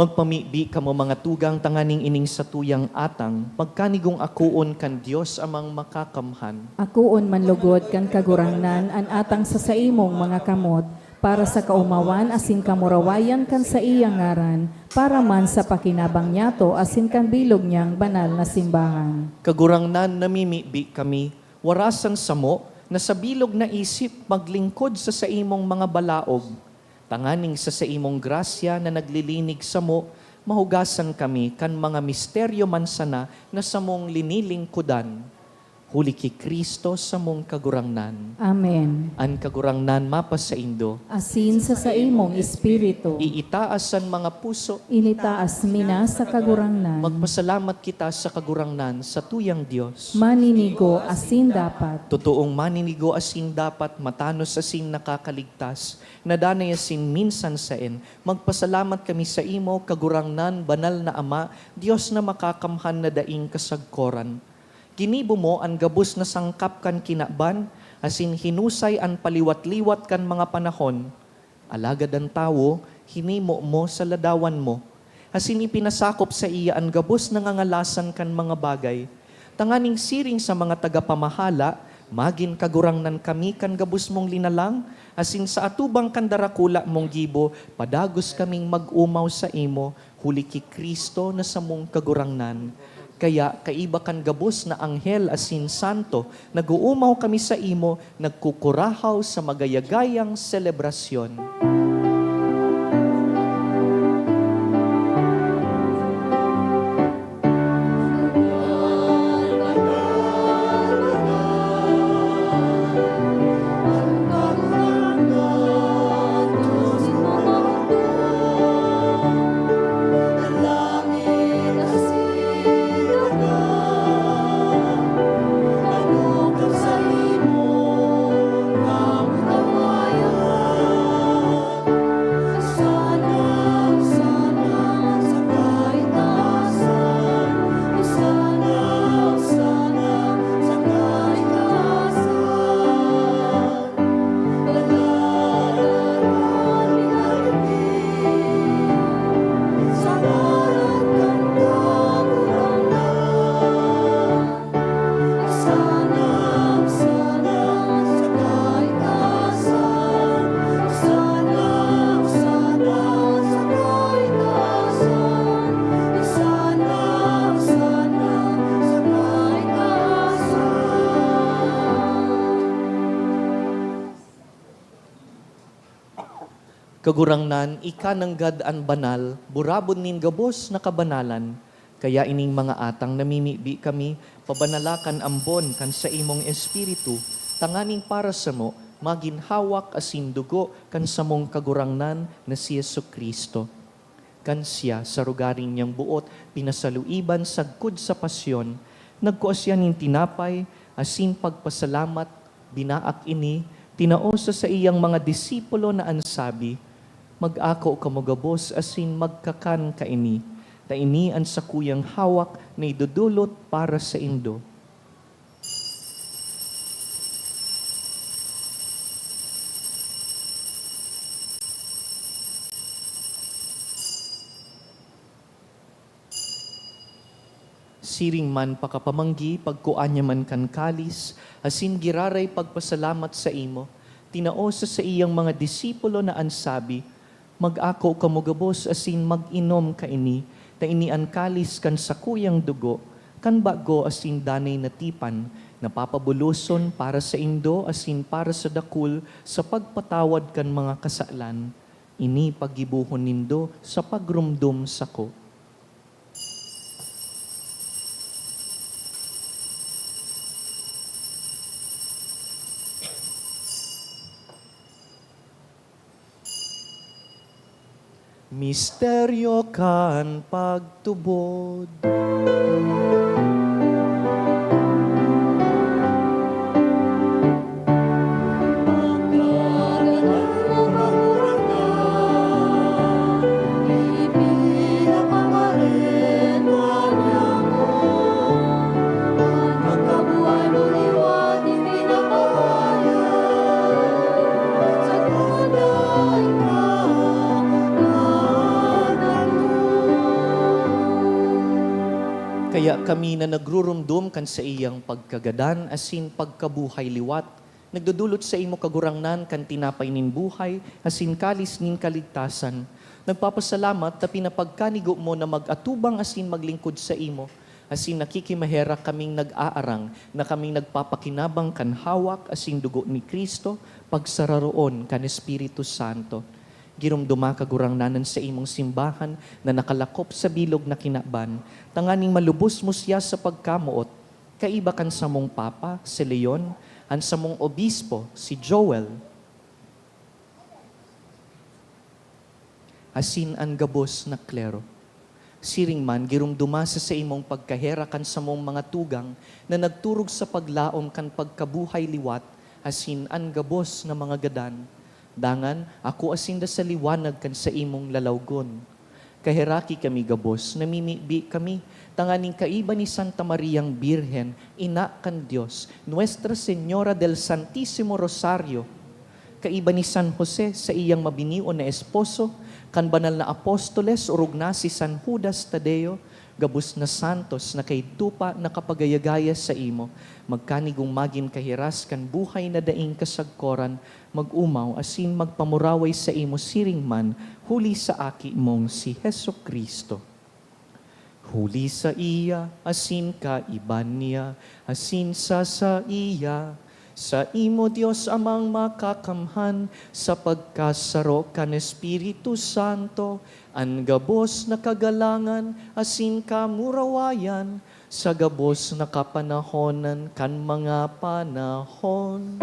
Magpamibi kamo, mga tugang, tanganing ining satuyang atang magkanigong akoon kan Dios Amang Makakamhan. Akoon man lugod kan Kagurangnan an atang sa saimong mga kamot, para sa kaomawan asin kamurawayan kan saiyang ngaran, para man sa pakinabang niyato asin kan bilog niyang banal na simbahan. Kagurangnan, namimibi kami, warasan samo, na sa bilog na isip maglingkod sa saimong mga balaog, Tanganing sa saimong grasya na naglilinig samo, mahugasan kami kan mga misteryo man sana na samong linilingkodan. Huli ki Cristo samong Kagurangnan. Amen. An Kagurangnan mapasaindo. Asin sa saimong espiritu. Iitaas an mga puso. Initaas mi na sa Kagurangnan. Magpasalamat kita sa Kagurangnan, sa tuyang Dios. Maninigo asin dapat. Totoong maninigo asin dapat, matanos asin nakakaligtas, nadanay asin minsan saen. Magpasalamat kami saimo, Kagurangnan, Banal na Ama, Dios na makakamhan na daing kasagkoran. Ginibo mo an gabos na sangkap kan kinaban, asin hinusay an paliwat-liwat kan mga panahon. Alagad an tawo, hinimo mo sa ladawan mo, asin ipinasakop saiya an gabos na ngangalasan kan mga bagay, tanganing siring sa mga tagapamahala, magin kagurangnan kami kan gabos mong linalang, asin sa atubang kan darakula mong gibo, padagos kaming mag-omaw saimo, huli ki Cristo na samong Kagurangnan. Kaya, kaiba kan gabos na anghel asin santo, nag-oomaw kami saimo, nagkukurahaw sa magayagayang selebrasyon. Kagurangnan, ika nanggad an banal, burabod nin gabos na kabanalan. Kaya ining mga atang namimibi kami, pabanala kan ambon kan saimong Espiritu, tanganing para samo magin hawak asin dugo kan samong Kagurangnan na si Jesu-Cristo. Kan siya, sa rogaring niyang boot, pinasaluiban sagkod sa pasyon, nagkua siya nin tinapay asin pagpasalamat, binaak ini, tinao sa saiyang mga disipulo na an sabi, "Mag-ako kamo gabos asin magkakan kaini, ta ini an sakuyang hawak na idodolot para saindo." Siring man pakapamanggi, pagkua niya man kan kalis, asin giraray pagpasalamat saimo, tinao sa saiyang mga disipulo na an sabi, "Mag-ako kamo gabos asin mag-inom kaini, ta ini an kalis kan sakuyang dugo, kan bago asin danay na tipan, na papabuloson para saindo asin para sa dakul sa pagpatawad kan mga kasalan. Ini paggibohon nindo sa pagromdom sako." Misteryo kan pagtubod. Kaya kami na nagruromdom kan saiyang pagkagadan asin pagkabuhay liwat, nagdodolot saimo, Kagurangnan, kan tinapay nin buhay asin kalis nin kaligtasan. Nagpapasalamat ta pinapagkanigo mo na mag-atubang asin maglingkod saimo, asin nakikimaherak kaming nag-aarang na kaming nagpapakinabang kan hawak asin dugo ni Cristo, pagsararoon kan Espiritu Santo. Giromdoma, Kagurangnan, an saimong simbahan na nakalakop sa bilog na kinaban, tanganing malubos mo siya sa pagkamoot, kaiba kan samong Papa, si Leon, an samong Obispo, si Joel, asin an gabos na klero. Siring man, giromdoma sa saimong pagkaherak an samong mga tugang na nagturog sa paglaom kan pagkabuhay liwat, asin an gabos na mga gadan. Dangan, akoa sinda sa liwanag kan saimong lalawgon. Kaheraki kami gabos, namimibi kami, tanganing kaiba ni Santa Mariang Birhen, Ina kan Dios, Nuestra Señora del Santísimo Rosario, kaiba ni San Jose, saiyang mabinion na esposo, kan banal na apostoles, orog na si San Judas Tadeo, gabos na santos na kaidto pa nakapagaya-gaya saimo, magkanigong magin kahiras kan buhay na daing kasagkoran, mag-omaw asin magpamuraway saimo siring man, huli sa Aki mong si Jesu-Cristo. Huli saiya, asin kaiba niya, asin sa saiya, saimo, Dios Amang Makakamhan, sa pagkasaro kan Espiritu Santo, an gabos na kagalangan asin kamurawayan, sa gabos na kapanahonan kan mga panahon.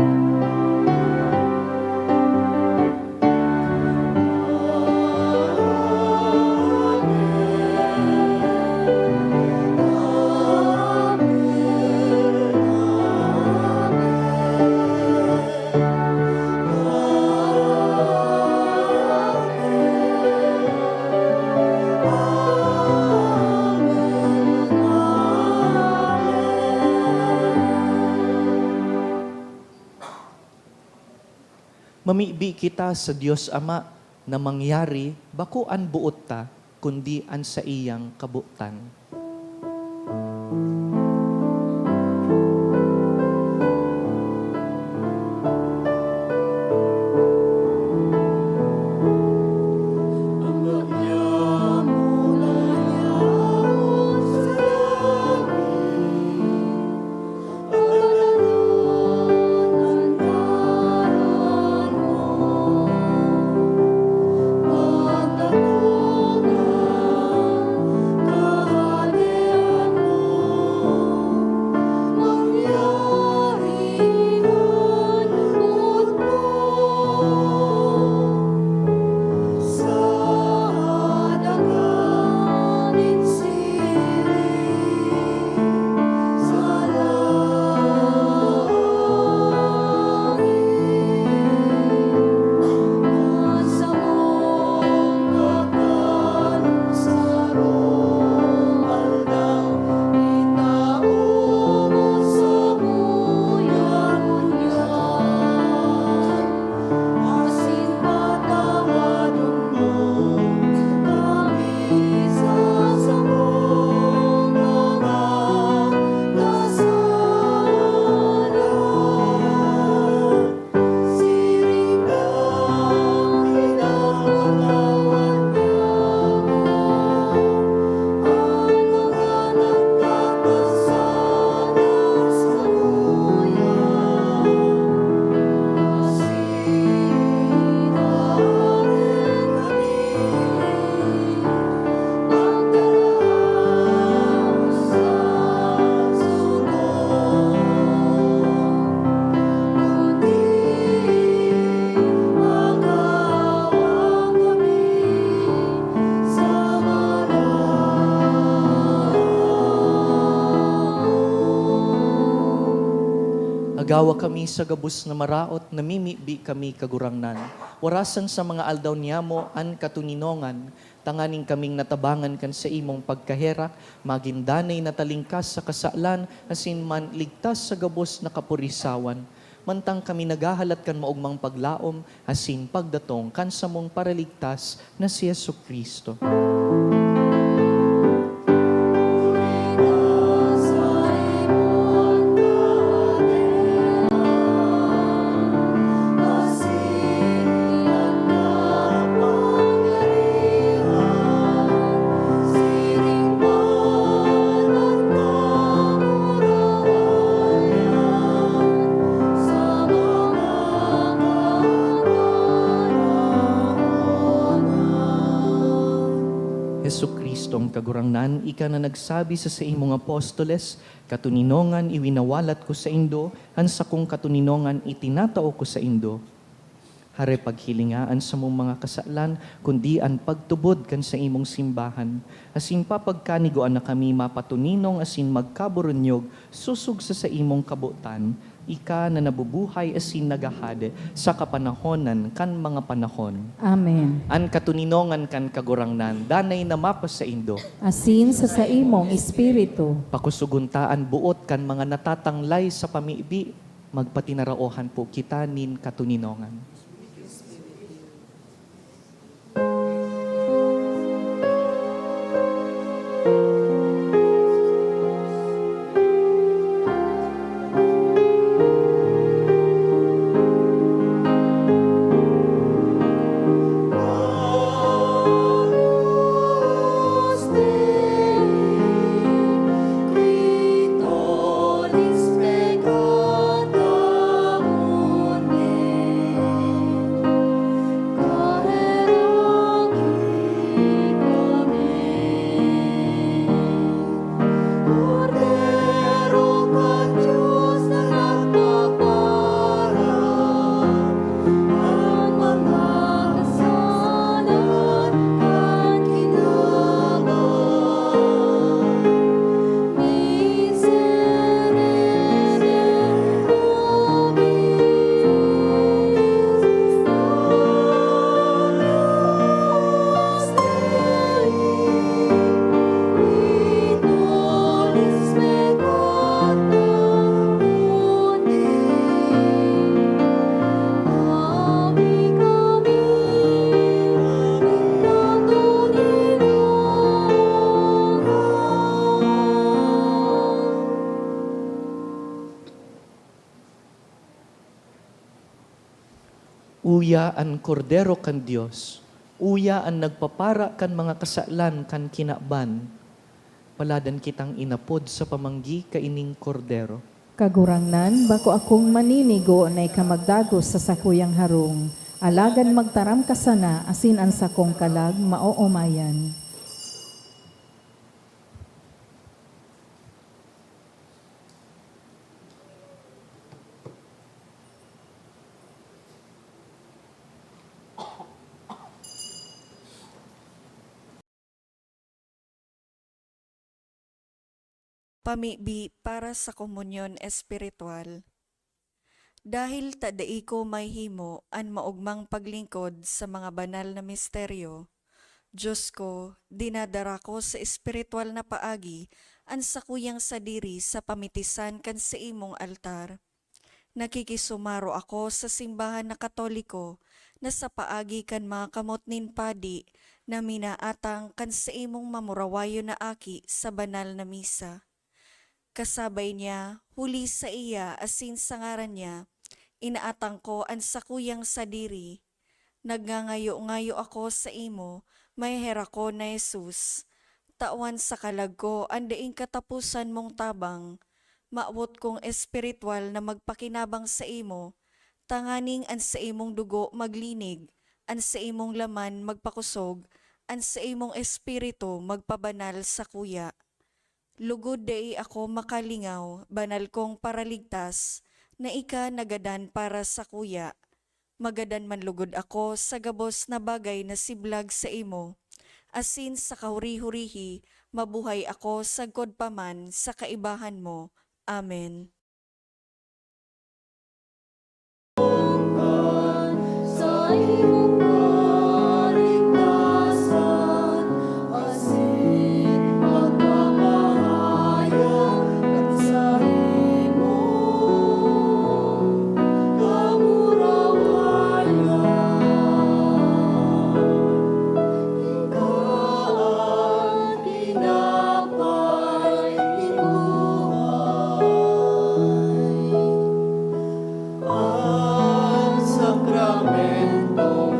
Mamibi kita sa Dios Ama na mangyari bako an boot ta, kundi an saiyang kabotan. Asin patawadon mo kami sa samong mga kasalanan. Siring ka, pinapatawad niya mo. Ang mga nagkakasala samuya, asin tawarin kami pagkalaos sa sugo, kundi agawa kami sa maraot. Agawa kami sa gabos na maraot, namimibi kami, Kagurangnan. Warasan sa mga aldaw niyamo an katoninongan, tanganing kaming natabangan kan saimong pagkaherak, magin danay na talingkas sa kasalan, asin man ligtas sa gabos na kapurisawan. Mantang kami naghahalat kan maogmang paglaom, asin pagdatong kan samong Paraligtas na si Jesu-Cristo. Kagurangnan, ika na nagsabi sa saimong apostoles, "Katoninongan iwinawalat ko saindo, an sakong katoninongan itinatao ko saindo." Hare paghilinga an samong mga kasalan, kundi an pagtubod kan saimong simbahan. Asin papagkanigoan na kami mapatoninong asin magkaburunyog sosog sa saimong kabotan, ika na nabubuhay asin naghahade sa kapanahonan kan mga panahon. Amen. An katoninongan kan Kagurangnan danay na mapasaindo. Asin sa saimong espiritu. Pakusogon ta an boot kan mga natatanglay sa pamibi. Magpatinaraohan po kita nin katoninongan. Uya an Kordero kan Dios, uya an nagpapara kan mga kasalan kan kinaban. Paladan kitang inapod sa pamanggi kaining Kordero. Kagurangnan, bako akong maninigo na ika magdagos sa sakuyang harong, alagad magtaram ka sana asin an sakong kalag maoomayan. Pamibi para sa komunyon espiritual. Dahil ta dai ko mahimo an maogmang paglingkod sa mga banal na misteryo, Dios ko, dinadara ko sa espiritual na paagi an sakuyang sadiri sa pamitisan kan saimong altar. Nakikisumaro ako sa simbahan na Katoliko na sa paagi kan mga kamot nin padi na minaatang kan saimong mamurawayon na aki sa banal na misa. Kasabay niya, huli saiya asin sa ngaran niya, inaatang ko an sakuyang sadiri. Nagngangayo-ngayo ako saimo, maheherakon na Jesus, tawan sa kalag ko an daing kataposan mong tabang. Mawot kong espiritual na magpakinabang saimo, tanganing an saimong dugo maglinig, an saimong laman magpakosog, an saimong espiritu magpabanal sakuya. Lugod dai ako makalingaw, banal kong Paraligtas, na ika nagadan para sakuya. Magadan man lugod ako sa gabos na bagay na siblag saimo, asin sa kahuri-hurihi mabuhay ako sagkod pa man sa kaibahan mo. Amen. Sa imong kaligtasan, asin pagpapahayag kan saimong kamurawayan. Ika an tinapay nin buhay. An sakramentong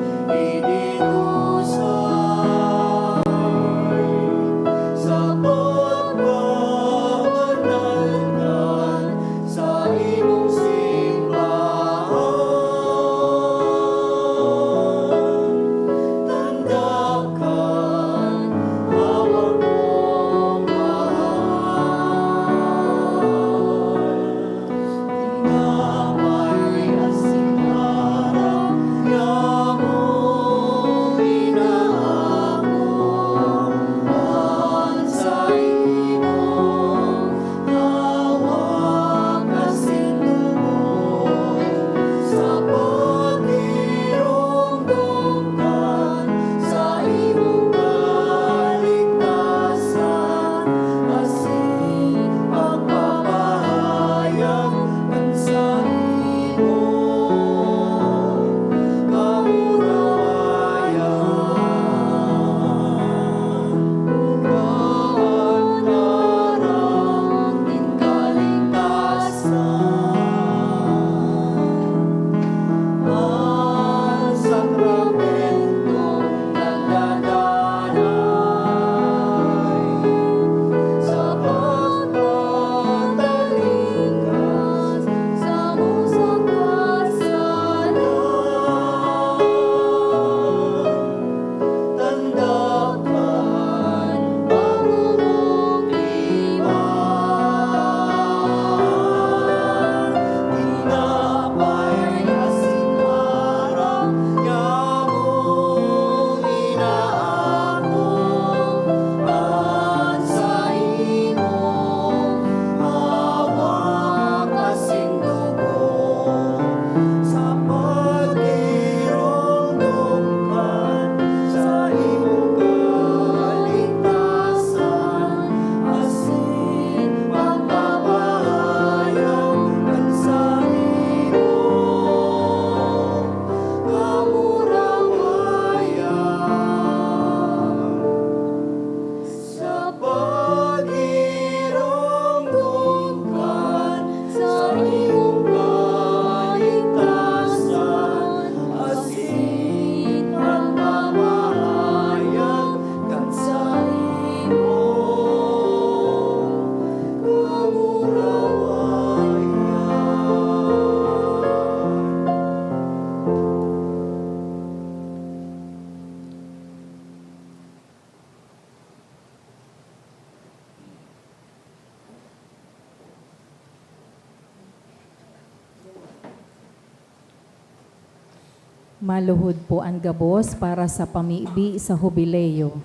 Maluhod po an gabos para sa pamibi sa Hubileo.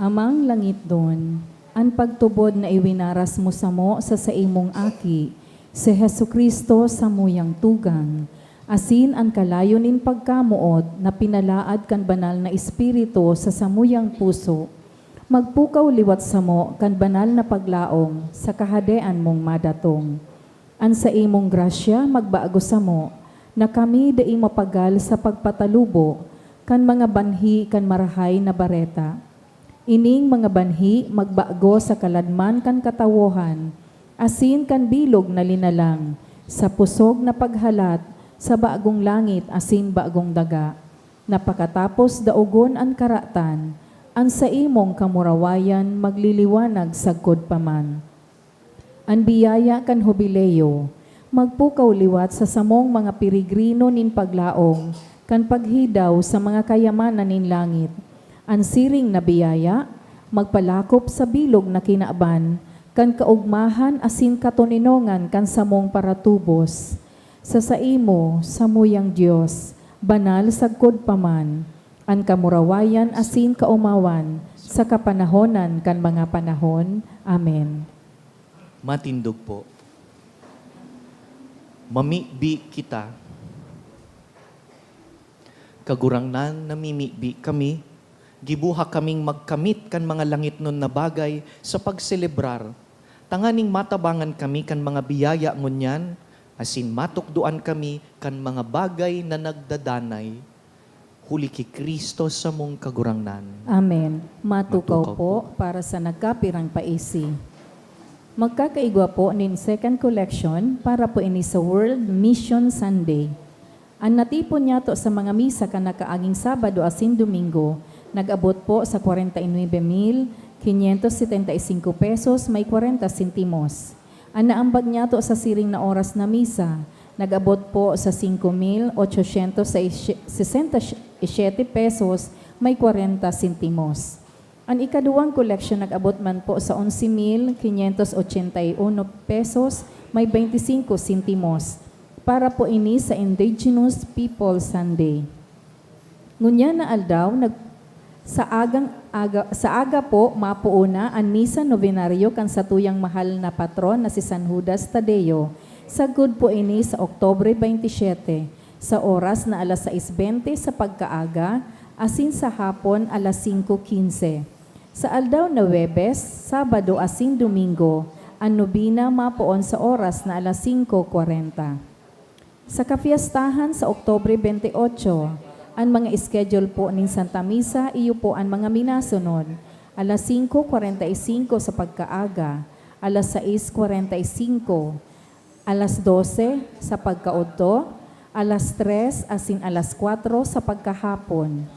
Amang Langitnon, an pagtubod na iwinaras mo samo sa saimong Aki, si Jesu-Cristo, samuyang tugang, asin an kalayo nin pagkamoot na pinalaad kan Banal na Espiritu sa samuyang puso, magpukaw liwat samo kan banal na paglaom sa Kahadean mong madatong. An saimong grasya magbago samo, na kami dai mapagal sa pagpatalubo kan mga banhi kan Marahay na Bareta. Ining mga banhi magbago sa kaladman kan katawohan, asin kan bilog na linalang, sa pusog na paghalat sa bagong langit asin bagong daga, na pakatapos daogon an karatan, an saimong kamurawayan magliliwanag sagkod pa man. An biyaya kan Hubileo magpukaw liwat sa samong mga peregrino nin paglaom kan paghidaw sa mga kayamanan nin langit. An siring na biyaya magpalakop sa bilog na kinaban kan kaogmahan asin katoninongan kan samong paratubos. Sa saimo, samuyang Dios, banal sagkod pa man, an kamurawayan asin kaomawan sa kapanahonan kan mga panahon. Amen. Matindog po. Mamibi kita. Kagurangnan, namimibi kami. Gibuha kaming magkamit kan mga langitnon na bagay sa pagselebrar, tanganing matabangan kami kan mga biyaya ngunyan, asin matukdoan kami kan mga bagay na nagdadanay. Huli ki Cristo samong Kagurangnan. Amen. Matukaw Matukaw po po. Para sa nagkapirang paisi. Magkakaigwa po nin second collection para po ini sa World Mission Sunday. An natipon niyato sa mga misa kan nakaaging Sabado asin Domingo nag-abot po sa kwarenta y nuebe mil quinientos setenta y cinco pesos may kwarenta sentimos. An naambag niyato sa siring na oras na misa nag-abot po sa singko mil ochocientos sesenta y siete pesos may kwarenta sentimos. An ikaduwang koleksyon nag-abot man po sa onse mil quinientos ochenta y uno pesos may beinti singko sentimos. Para po ini sa Indigenous People Sunday. Ngunyan na aldaw, nag-, sa agang aga, sa aga po, mapoon na an misa novenario kan satuyang mahal na patron na si San Judas Tadeo. Sagkod po ini sa Oktubre bentisiete, sa oras na alas sais bente sa pagkaaga, asin sa hapon alas singko kinse. Sa aldaw na Huwebes, Sabado asin Domingo, an nobena mapoon sa oras na alas singko kwarenta. Sa kafiestahan sa Oktubre bentiocho, an mga schedule po nin Santa Misa iyo po an mga minasunod: alas singko kwarenta y singko sa pagkaaga, alas sais kwarenta y singko, alas dose sa pagkaodto, alas tres asin alas kwatro sa pagkahapon.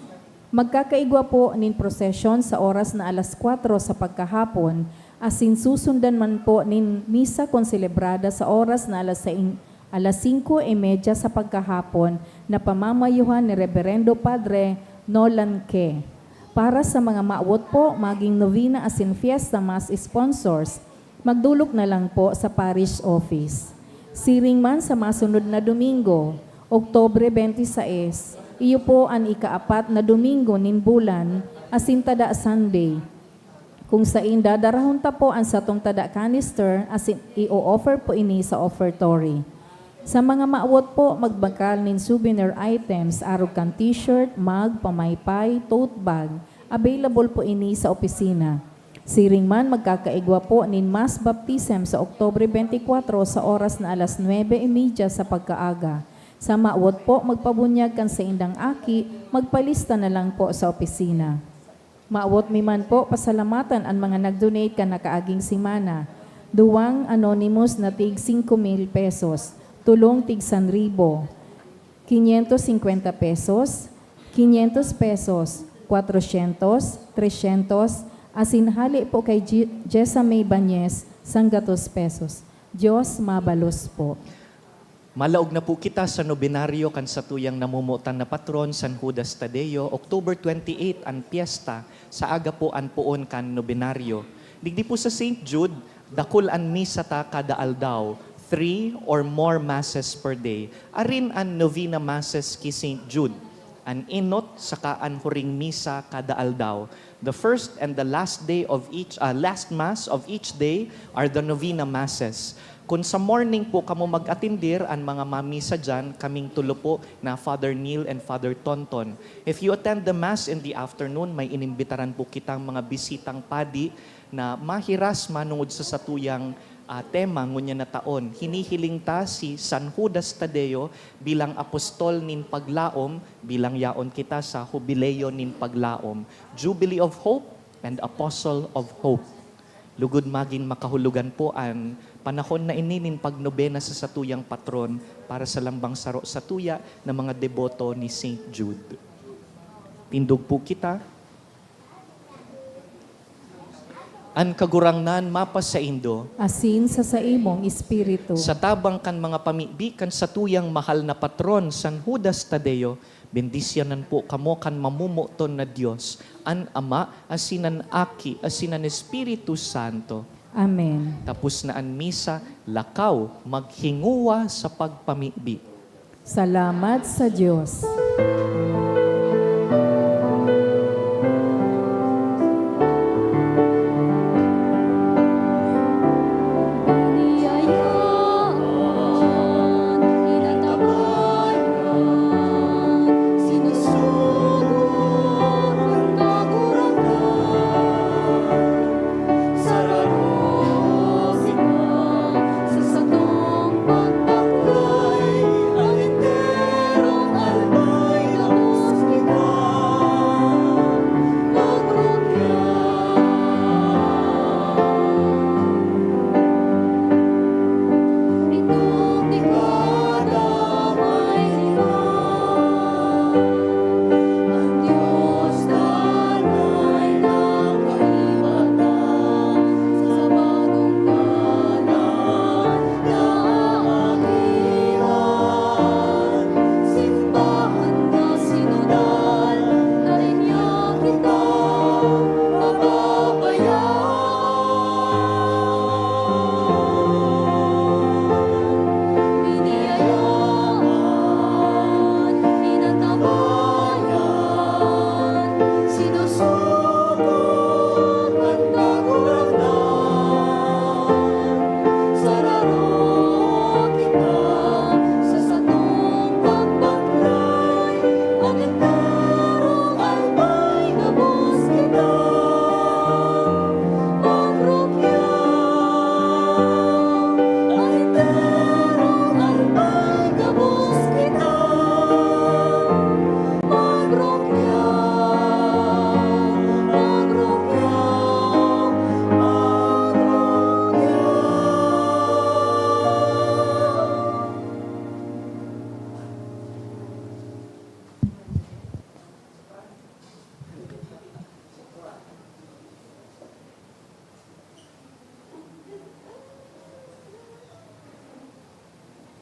Magkakaigwa po nin prosesyon sa oras na alas kwatro sa pagkahapon, asin susundan man po nin misa konselebrada sa oras na alas sain-, alas singko y medya sa pagkahapon, na pamamayuhan ni Reberendo Padre Nolan Ke. Para sa mga mawot po, maging novena asin fiesta mass sponsors, magdolok na lang po sa parish office. Siring man sa masunod na Domingo, Oktubre bente sais, iyo po an ikaapat na Domingo nin bulan, asin tada Sunday, kung sain dadarahon ta po an satong tada canister asin i-o-offer po ini sa offertory. Sa mga mawot po magbakal nin souvenir items, arog kan t-shirt, mug, pamaypay, tote bag, available po ini sa opisina. Siring man, magkakaigwa po nin mass baptism sa Oktubre bentikuwatro sa oras na alas nuebe y medya sa pagkaaga. Sa mawot po magpabunyag kan saindang aki, magpalista na lang po sa opisina. Mawot mi man po pasalamatan an mga nag-donate kan nakaaging semana. Duwang anonymous na tig singko mil pesos, tolong tig san ribo, quinientos cincuenta pesos, quinientos pesos, cuatrocientos, trescientos, asin hale po kay Je-, Jessa May Bañez, sanggatos pesos. Dios mabalos po. Malaog na po kita sa nobenaryo kan satuyang namomotan na patron, San Judas Tadeo. October twenty-eight an pyesta, sa aga po an poon kan nobenaryo. Digdi po sa Saint Jude, dakul an misa ta kada aldaw, three or more masses per day. Arin an novena masses ki Saint Jude, an enot saka an huring misa kada aldaw. The first and the last day of each, ah, last mass of each day are the novena masses. Kun sa morning po kamo mag-atindir, an mga mamisa diyan, kaming tulo po na Father Neil and Father Tonton. If you attend the mass in the afternoon, may inimbitaran po kitang mga bisitang padi na mahiras manungod sa satuyang, ah, tema ngunyan na taon. Hinihiling ta si San Judas Tadeo bilang apostol nin paglaom, bilang yaon kita sa Hubileo nin Paglaom, Jubilee of Hope and Apostle of Hope. Lugod magin makahulogan po an panahon na ini nin pagnobena sa satuyang patron para sa lambang saro satuya na mga deboto ni Saint Jude. Tindog po kita. An Kagurangnan mapasaindo. Asin sa saimong espiritu. Sa tabang kan mga pamibi kan satuyang mahal na patron, San Judas Tadeo, bendisyonan po kamo kan mamomoton na Dios, an Ama, asin an Aki, asin an Espiritu Santo. Amen. Tapos na an misa, lakaw, maghinguwa sa pagpamibi. Salamat sa Dios.